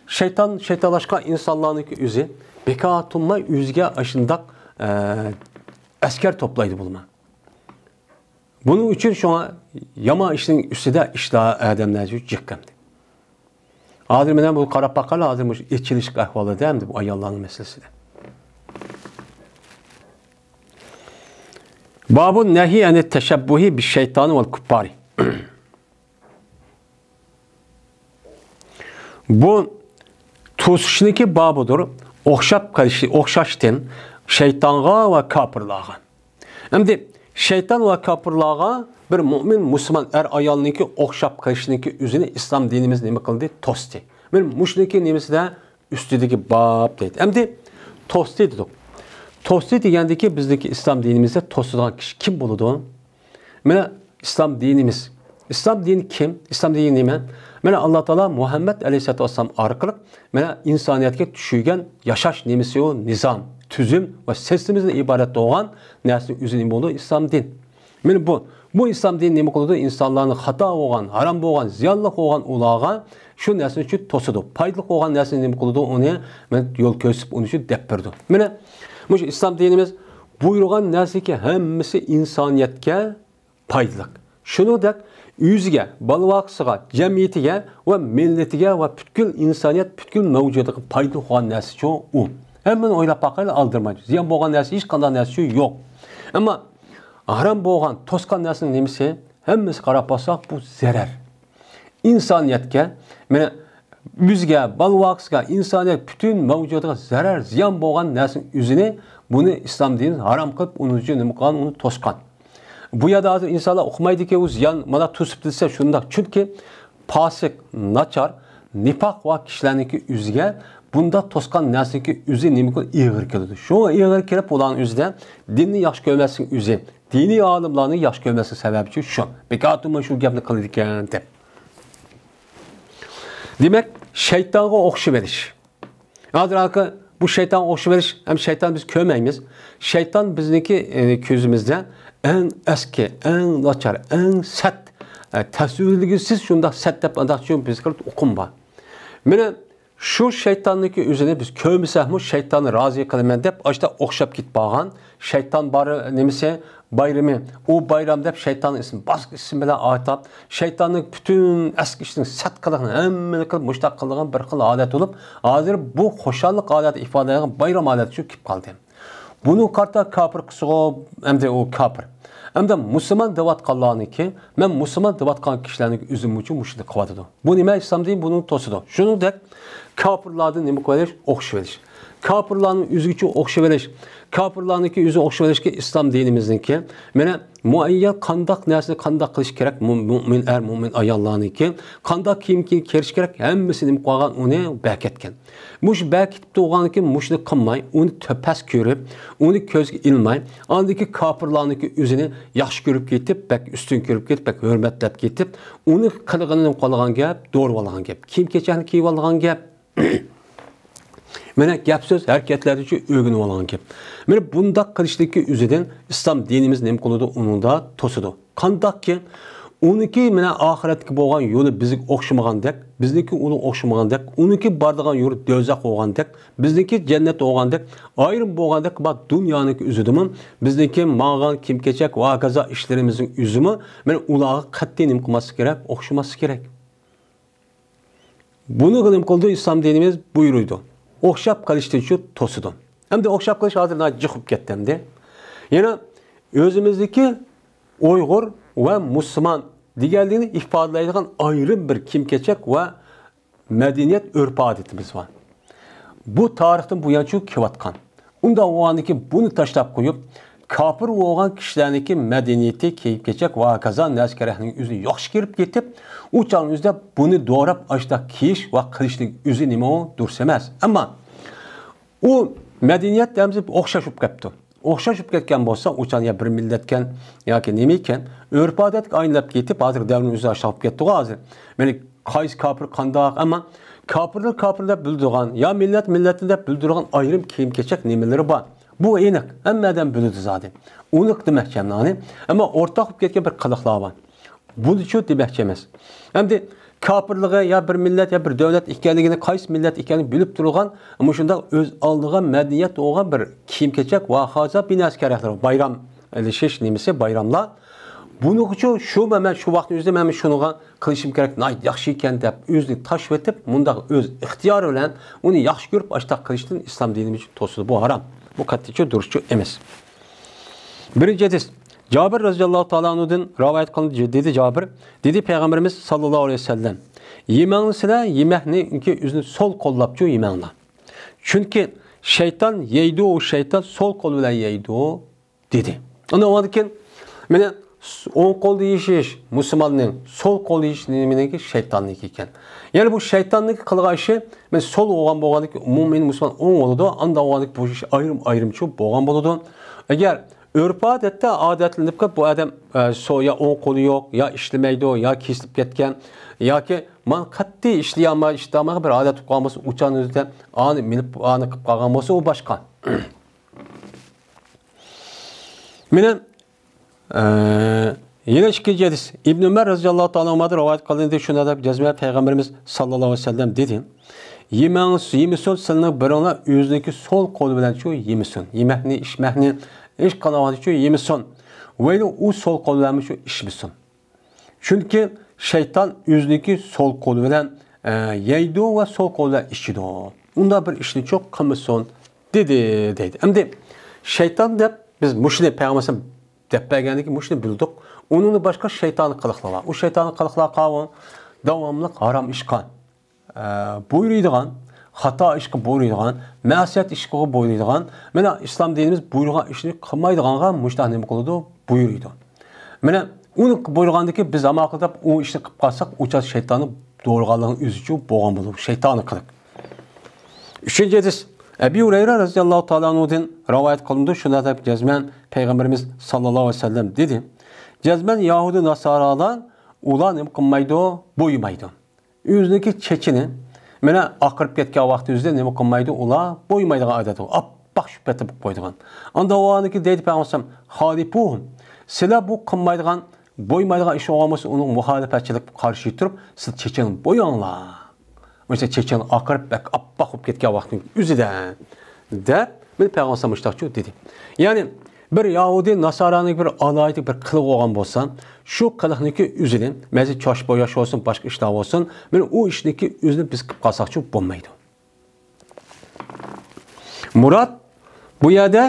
شەيتان، شەيتانلاشقان ئىنسانلارنىڭكى ئۆزى بىكار تۇرماي ئۆزىگە ئاشۇنداق، ئە، ئەسكەر توپلايدۇ بۇلما. بۇنىڭ ئۈچۈن شۇڭا يامان ئىشنىڭ ئۈستىدە ئىشلار ئادەملەر جىق ئەمدى. ھازىر مانا بۇ قاراپ باققاندا، ھازىر مۇشۇ ئېچىلىشلىق ئەھۋالىدا ئەمدى بۇ ئاياللارنىڭ مەسىلىسىدە. بابۇ نەھي ئەنى تەشەببۇھى بىششەيتانى ۋەل كۇپپارى. بۇ توسۇشنىڭكى بابىدۇر، ئوخشاپ قېلىشى، ئوخشاشتىن شەيتانغا ۋە كاپىرلارغا. ئەمدى شەيتان ۋە كاپىرلارغا بىر مۇئمىن مۇسۇلمان ئەر ئايالنىڭكى ئوخشاپ قېلىشنىڭكى ئۆزىنى ئىسلام دىنىمىز نېمە قىلدى؟ توستى. مانا مۇشۇنىڭكى نېمىسىدە ئۈستىدىكى باب دەيدۇ. ئەمدى توستى دېدۇق. توستى دېگەندىكى بىزدىكى ئىسلام دىنىمىزدە توسىدىغان كىشى كىم بولىدۇ؟ مانا ئىسلام دىنىمىز. ئىسلام دىنى كىم؟ ئىسلام دىنى نېمە؟ مانا ئاللا تائالا مۇھەممەد ئەلەيھىسسالاتۇ ۋەسسالام ئارقىلىق مانا ئىنسانىيەتكە چۈشۈرگەن ياشاش نېمىسى ئۇ؟ نىزام، تۈزۈم ۋە سىستېمىسىدىن ئىبارەت بولغان نەرسىنىڭ ئۆزى نېمە بولىدۇ؟ ئىسلام دىن. مانا بۇ، بۇ ئىسلام دىنى نېمە قىلىدۇ؟ ئىنسانلارنى خاتا بولغان، ھارام بولغان، زىيانلىق بولغان ئۇلارغا شۇ نەرسىنى شۇ توسىدۇ. پايدىلىق بولغان نەرسىنى نېمە قىلىدۇ؟ ئۇنى مانا يول كۆرسىتىپ، ئۇنى شۇ دەپ بېرىدۇ. مانا مۇشۇ ئىسلام دىنىمىز بۇيرۇغان نەرسىكى ھەممىسى ئىنسانىيەتكە پايدىلىق. شۇنىڭدەك ئۆزىگە، بالا-ۋاقىسىغا، جەمئىيىتىگە ۋە مىللىتىگە ۋە پۈتكۈل ئىنسانىيەت، پۈتكۈل مەۋجۇداتقا پايدىلىق بولغان نەرسىچۇ ئۇ. ھەممىنى ئويلاپ باقايلى، ئالدىرىماي. زىيان بولغان نەرسە، ھېچقانداق نەرسىچۇ يوق. ئەمما ھارام بولغان، توسقان نەرسىنىڭ نېمىسى؟ ھەممىسى قاراپ باقساق، بۇ زەرەر. ئىنسانىيەتكە، مانا، ئۆزىگە، بالا-ۋاقىسىغا، ئىنسانىيەت پۈتۈن مەۋجۇداتىغا زەرەر، زىيان بولغان نەرسىنىڭ ئۆزىنى، بۇنى ئىسلام دىنى ھارام قىلىپ، ئۇنىڭ ئۈچۈن نېمە قىلغان؟ ئۇنى توسقان. بۇ يەردە ھازىر ئىنسانلار ئۇقمايدىكى، ئۇ زىيان، مانا، توسۇپ دېسە شۇنداق. چۈنكى پاسىق، ناچار، نىپاق ۋە كىشىلەرنىڭكى ئۆزىگە بۇنداق توسقان نەرسىنىڭكى ئۆزى نېمە قىلىدۇ؟ ئېغىر كېلىدۇ. شۇڭا ئېغىر كېلىپ، ئۇلارنىڭ ئۆزىدە دىننى ياخشى كۆرمەسلىك ئۆزى، دىنىي ئالىملارنى ياخشى كۆرمەسلىك سەۋەبىچۇ شۇ. بىكارتۇما شۇ گەپنى قىلىدىكەن دەپ. دېمەك، شەيتانغا ئوخشىۋېلىش. ھازىر ھاكى بۇ شەيتانغا ئوخشىۋېلىش، ھەم شەيتان بىز كۆرمەيمىز. شەيتان بىزنىڭكى، ئە، كۆزىمىزدە ئەڭ ئەسكى، ئەڭ ناچار، ئەڭ سەت، ئە، تەسۋىرلىگۈسىز شۇنداق سەت دەپ ئانداق چۈشىنىپ بىز قىلىپ ئۇقۇم بار. مانا شۇ شەيتاننىڭكى ئۆزىنى بىز كۆرمىسەكمۇ، شەيتاننى رازى قىلىمەن دەپ ئاشتا ئوخشاپ كېتىپ بارغان، شەيتان بار نېمىسى، بايرىمى، ئۇ بايرام دەپ شەيتاننىڭ ئىسمى، باشقا ئىسىم بىلەن ئاتاپ، شەيتاننىڭ پۈتۈن ئەسكى ئىشىنى سەت قىلىدىغان، ھەممىنى قىلىپ مۇشۇنداق قىلىدىغان بىر خىل ئادەت بولۇپ، ھازىر بۇ خۇشاللىق ئادەتى ئىپادىلەيدىغان بايرام ئادەتى چۈشۈپ كېلىپ قالدى. بۇنى قارىتا كاپىر قىلسىغۇ، ئەمدى ئۇ كاپىر. ئەمدى مۇسۇلمان دەۋاتقانلارنىڭكى، مەن مۇسۇلمان دەۋاتقان كىشىلەرنىڭكى ئۆزىمۇچۇ مۇشۇنداق قىلىۋاتىدۇ. بۇ نېمە؟ ئىسلام دىنى بۇنى توسىدۇ. شۇنىڭدەك كاپىرلاردىن نېمە قىلىۋېلىش؟ ئوخشىۋېلىش. كاپىرلارنىڭ ئۆزىگىچە ئوخشىۋېلىش. كاپىرلارنىڭكى ئۆزى ئوخشىۋېلىشكە ئىسلام دىنىمىزنىڭكى، مانا، مۇئەييەن قانداق نەرسىنى قانداق قىلىش كېرەك، مۇ-، مۇئمىن ئەر، مۇئمىن ئاياللارنىڭكى قانداق كىيىم كىيىپ كىرىش كېرەك، ھەممىسىنى نېمە قىلغان، ئۇنى بەكەتكەن. مۇشۇ بەكىتىپ تۇرغاندىكىن مۇشۇنى قىلماي، ئۇنى تۆ-، پەس كۆرۈپ، ئۇنى كۆزگە ئىلماي، ئاندىكى كاپىرلارنىڭكى ئۆزىنى ياخشى كۆرۈپ كېتىپ، بەك ئۈستۈن كۆرۈپ كېتىپ، بەك ھۆرمەتلەپ كېتىپ، ئۇنى قىلغىنىنى قىلغان گەپ، دورىۋالغان گەپ، كىيىم-كېچەكنى كىيىۋالغان گەپ. مانا گەپ-سۆز، ھەرىكەتلەردىچۇ ئۆگىنىۋالغان گەپ. مانا بۇنداق قىلىشتىكى ئۆزىدىن ئىسلام دىنىمىز نېمە قىلىدۇ؟ ئۇنىڭدا توسىدۇ. قانداقكى، ئۇنىڭكى مانا ئاخىرەتكە بولغان يولى بىزگە ئوخشىمىغاندەك، بىزنىڭكى ئۇنىڭغا ئوخشىمىغاندەك، ئۇنىڭكى بارىدىغان يولى دوزاخ بولغاندەك، بىزنىڭكى جەننەت بولغاندەك، ئايرىم بولغاندەك، بار دۇنيانىڭكى ئۆزىدىمۇ بىزنىڭكى ماڭغان كىيىم-كېچەك ۋە ھاكازا ئىشلىرىمىزنىڭ ئۆزىمۇ مانا ئۇلارغا قەتئىي نېمە قىلماسلىق كېرەك؟ ئوخشىماسلىق كېرەك. بۇنى نېمە قىلىدۇ؟ ئىسلام دىنىمىز بۇيرۇيدۇ. ئوخشاپ قېلىشتىنچۇ توسىدۇ. ئەمدى ئوخشاپ قېلىش ھازىر ناھايىتى جىق بولۇپ كەتتى ئەمدى. يەنە ئۆزىمىزدىكى ئۇيغۇر ۋە مۇسۇلمان دېگەنلىكنى ئىپادىلەيدىغان ئايرىم بىر كىيىم-كېچەك ۋە مەدەنىيەت، ئۆرپ-ئادىتىمىز بار. بۇ تارىختىن بۇيانچۇ كېلىۋاتقان. ئۇنداق بولغاندىكىن بۇنى تاشلاپ قويۇپ، كاپىر بولغان كىشىلەرنىڭكى مەدەنىيىتى، كىيىم-كېچەك ۋە ھاكازا نەرسە-كەرەكنىڭ ئۆزىنى ياخشى كىرىپ كېتىپ، ئۇ چاغنىڭ ئۆزىدە بۇنى دوراپ، ئاشتاق كىيىش ۋە قىلىشنىڭ ئۆزى نېمە ئۇ؟ دۇرۇس ئەمەس. ئەمما ئۇ مەدەنىيەت ھەممىسى ئوخشاش بولۇپ كەپتۇ. ئوخشاش بولۇپ كەتكەن بولسا، ئۇ چاغ يا بىر مىللەتكەن ياكى نېمىكەن، ئۆرپ-ئادەتكە ئايلىنىپ كېتىپ، ھازىر دەۋرنىڭ ئۆزى ئاشتاق بولۇپ كەتتىغۇ ھازىر. مانا قايسى كاپىر قانداق، ئەمما كاپىرنى كاپىر دەپ بىلدۈرغان، يا مىللەت مىللەتنى دەپ بىلدۈرغان ئايرىم كىيىم-كېچەك نېمىلىرى بار. بۇ ئېنىق، ھەممە ئادەم بىلىدۇ زادى. ئۇنى دېمەكچى ئەمدى ئانى. ئەمما ئورتاق بولۇپ كەتكەن بىر قىلىقلار بار. بۇنىچۇ دېمەكچى ئەمەس. ئەمدى كاپىرلىقى يا بىر مىللەت يا بىر دۆلەت ئىكەنلىكىنى، قايسى مىللەت ئىكەنلىكىنى بىلىپ تۇرغان، مۇشۇنداق ئۆز ئالدىغا مەدەنىيەت بولغان بىر كىيىم-كېچەك ۋە ھاكازا بىر نەرسە كېرەكلىرى، بايرام ئېلىشىش نېمىسى، بايراملار. بۇنىڭغىچۇ شۇ مەن شۇ ۋاقىتنىڭ ئۆزىدە مەن شۇنىڭغا قىلىشىم كېرەك، ناھايىتى ياخشى ئىكەن دەپ ئۆزىنى تاشلىۋېتىپ، مۇنداق ئۆز ئىختىيارى بىلەن ئۇنى ياخشى كۆرۈپ ئاشتاق قىلىشتىن ئىسلام دىنىمىز توسىدۇ. بۇ ھارام. بۇ قەتئىيچۇ دۇرۇسچۇ ئەمەس. بىرىنچى ھەدىس. جابىر رەزىياللاھۇ تائالا ئەنھۇدىن رىۋايەت قىلىندى، دېدى جابىر، دېدى پەيغەمبىرىمىز ساللاللاھۇ ئەلەيھى ۋەسەللەم، يېمەڭلىسىلەر، يېمەكنىڭكى ئۆزىنى سول قوللاپچۇ يېمەڭلار. چۈنكى شەيتان يەيدۇ، شەيتان سول قول بىلەن يەيدۇ، دېدى. ئاندىن ئۇنىڭدىن كېيىن مانا ئوڭ قولدا يېيىش مۇسۇلماننىڭ، سول قولدا يېيىش نېمىنىڭكى؟ شەيتاننىڭكى ئىكەن. يەنى بۇ شەيتاننىڭكى قىلغان ئىشى، مانا سول بولغان بولغاندىكى مۇئمىن مۇسۇلمان ئوڭ بولىدۇ، ئاندىن بولغاندىكى بۇ ئىش ئايرىم ئايرىمچۇ بولغان بولىدۇ. ئەگەر ئۆرپ-ئادەتتە ئادەتلىنىپ قېلىپ بۇ ئادەم، ئە، سو-، يا ئوڭ قولى يوق، يا ئىشلىمەيدۇ، يا كېسىلىپ كەتكەن، ياكى مانا قەتئىي ئىشلىيالماي، ئىشلىتالماي بىر ئادەت بولۇپ قالغان بولسا، ئۇ چاغنىڭ ئۆزىدە ئانى مىنىپ، ئانى قىلىپ قالغان بولسا، ئۇ باشقا. مانا، ئە، يەنە ئىككىنچى ھەدىس. ئىبن ئۆمەر رەزىياللاھۇ تائالا ئانھۇمادىن رىۋايەت قىلىندى، شۇنداق دەپ جەزمەن پەيغەمبىرىمىز ساللاللاھۇ ئەلەيھى ۋەسەللەم دېدى: يېمەڭ، يېمىسۇن سىلىنىڭ بىرىڭلار ئۆزىنىڭكى سول قولى بىلەنچۇ يېمىسۇن. يېمەكنى، ئىچمەكنى، ئىش قىلغانچۇ يېمىسۇن. ۋەيلى ئۇ سول قول بىلەنمۇچۇ ئىچمىسۇن. چۈنكى شەيتان ئۆزىنىڭكى سول قولى بىلەن، ئە، يەيدۇ ۋە سول قولى بىلەن ئىچىدۇ. ئۇنداق بىر ئىشنىچۇ قىلمىسۇن، دېدى، دەيدۇ. ئەمدى شەيتان دەپ بىز مۇشۇنى پەيغەمبەر دەپ بەرگەندىكىن مۇشۇنى بىلدۇق. ئۇنىڭدىن باشقا شەيتانىي قىلىقلار بار. ئۇ شەيتانىي قىلىقلار قاۋۇ، داۋاملىق ھارام ئىشقا، ئە، بۇيرۇيدىغان، خاتا ئىشقا بۇيرۇيدىغان، مەسىيەت ئىشقا بۇيرۇيدىغان، مانا ئىسلام دىنىمىز بۇيرۇغان ئىشنى قىلمايدىغانغا مۇشۇنداق نېمە قىلىدۇ؟ بۇيرۇيدۇ. مانا ئۇنى بۇيرۇغاندىكىن بىز ئامال قىلىپ ئۇ ئىشنى قىلىپ قالساق، ئۇ چاغ شەيتاننىڭ دورىغانلىقىنىڭ ئۆزىچۇ بولغان بولىدۇ. شەيتانىي قىلىق. ئۈچىنچى ھەدىس. ئەبى ھۇرەيرە رەزىياللاھۇ تائالا ئەنھۇدىن رىۋايەت قىلىنىدۇ، شۇنداق دەپ جەزمەن پەيغەمبىرىمىز ساللاللاھۇ ئەلەيھى ۋەسەللەم دېدى: جەزمەن يەھۇدىي ناسارالار ئۇلار نېمە قىلمايدۇ؟ بويىمايدۇ. ئۆزىنىڭكى چېچىنى مانا ئاقىرىپ كەتكەن ۋاقتى ئۆزىدە نېمە قىلمايدۇ؟ ئۇلار بويىمايدىغان ئادەت ئۇ. ئاپئاق شۈپپەتە بولۇپ قويىدىغان. ئاندا ئۇنىڭكى دەيدۇ پەيغەمبەر، خالىپۇھۇم، سىلەر بۇ قىلمايدىغان، بويىمايدىغان ئىش بولغان بولسا، ئۇنىڭ مۇخالىپەتچىلىك قارشى تۇرۇپ، سىز چېچىڭ بوياڭلار. مۇشۇ چېچىڭ ئاقىرىپ، بەك ئاپئاق بولۇپ كەتكەن ۋاقىتنىڭ ئۆزىدە، دەپ، مانا پەيغەمبەر مۇشۇنداقچۇ دېدى. يەنى بىر يەھۇدىي ناسارانىڭ بىر ئالاھىدە بىر قىلىقى بولغان بولسا، شۇ قىلىقنىڭكى ئۆزىنى، مەيلى چاچ بوياش بولسۇن، باشقا ئىشلار بولسۇن، مانا ئۇ ئىشنىڭكى ئۆزىنى بىز قىلىپ قالساقچۇ بولمايدۇ. مۇراد بۇ يەردە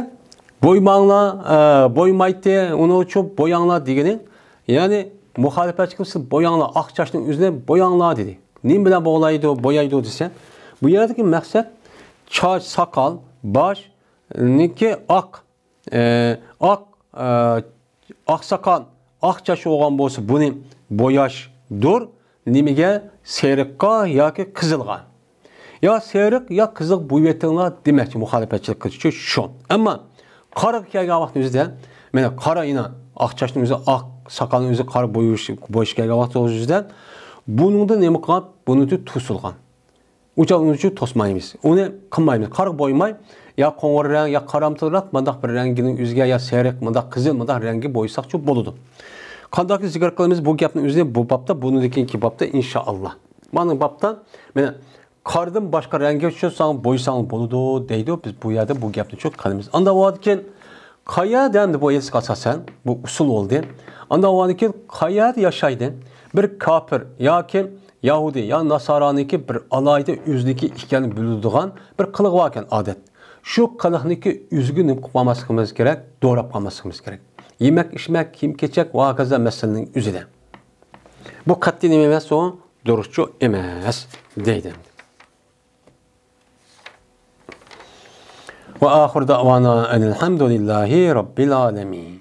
بويىماڭلار، ئە، بويىمايتتى، ئۇنىڭ ئۈچۈن بوياڭلار دېگىنى، يەنى مۇخالىپەتچى كىم، سىز بوياڭلار، ئاق چاچنىڭ ئۆزىنى بوياڭلار دېدى. نېمە بىلەن بويايدۇ، بويايدۇ دېسە، بۇ يەردىكى مەقسەت چاچ، ساقال، باشنىڭكى ئاق، ئە، ئاق، ئە، ئاق ساقال، ئاق چاچ بولغان بولسا، بۇنى بوياشتۇر. نېمىگە؟ سېرىققا ياكى قىزىلغا. يا سېرىق، يا قىزىل بويىۋېتىڭلار دېمەكچى، مۇخالىپەتچىلىك قىلىشچۇ شۇ. ئەمما قارىغا كەلگەن ۋاقىتنىڭ ئۆزىدە، مانا قارا يەنە ئاق چاچنىڭ ئۆزى، ئاق ساقالنىڭ ئۆزى قارا بويىش، بويىشقا كەلگەن ۋاقىتنىڭ ئۆزىدە، بۇنىڭدا نېمە قىلغان؟ بۇنىڭدىن توسۇلغان. ئۇ چاغ ئۇنى توسمايمىز. ئۇنى قىلمايمىز. قارىغا بويىماي، يا قوڭۇر رەڭ، يا قارامتۇراق، مۇنداق بىر رەڭگىنىڭ ئۆزىگە، يا سېرىق، مۇنداق قىزىل، مۇنداق رەڭگە بويىساقچۇ بولىدۇ. قانداق زىكىر قىلىمىز بۇ گەپنىڭ ئۆزىنى بۇ بابتا، بۇنىڭدىن كېيىنكى بابتا، ئىنشائاللا. مانا بابتا، مانا قارىدىن باشقا رەڭگە چۈشۈرسەڭ، بويىساڭ بولىدۇ دەيدۇ. بىز بۇ يەردە بۇ گەپنى چۈشۈرۈپ قالىمىز. ئاندا بولغاندىكىن، قايەردە ئەمدى بۇ ھەدىسكە ئاساسەن، بۇ ئۇسۇل بولدى. ئاندا بولغاندىكىن، قايەردە ياشايدۇ؟ بىر كاپىر ياكى يەھۇدىي يا ناسارانىڭكى بىر ئالاھىدە ئۆزىنىڭكى ئىكەنلىكىنى بىلدۈرىدىغان بىر قىلىقى باركەن ئادەت. شۇ قىلىقنىڭكى ئۆزىگە نېمە قىلىپ قالماسلىقىمىز كېرەك؟ دوراپ قالماسلىقىمىز كېرەك. يېمەك، ئىچمەك، كىيىم-كېچەك ۋە ھاكازا مەسىلىنىڭ ئۆزىدە. بۇ قەتئىي نېمە ئەمەس ئۇ؟ دۇرۇسچۇ ئەمەس دەيدۇ. وآخر دعوانا أن الحمد لله رب العالمين.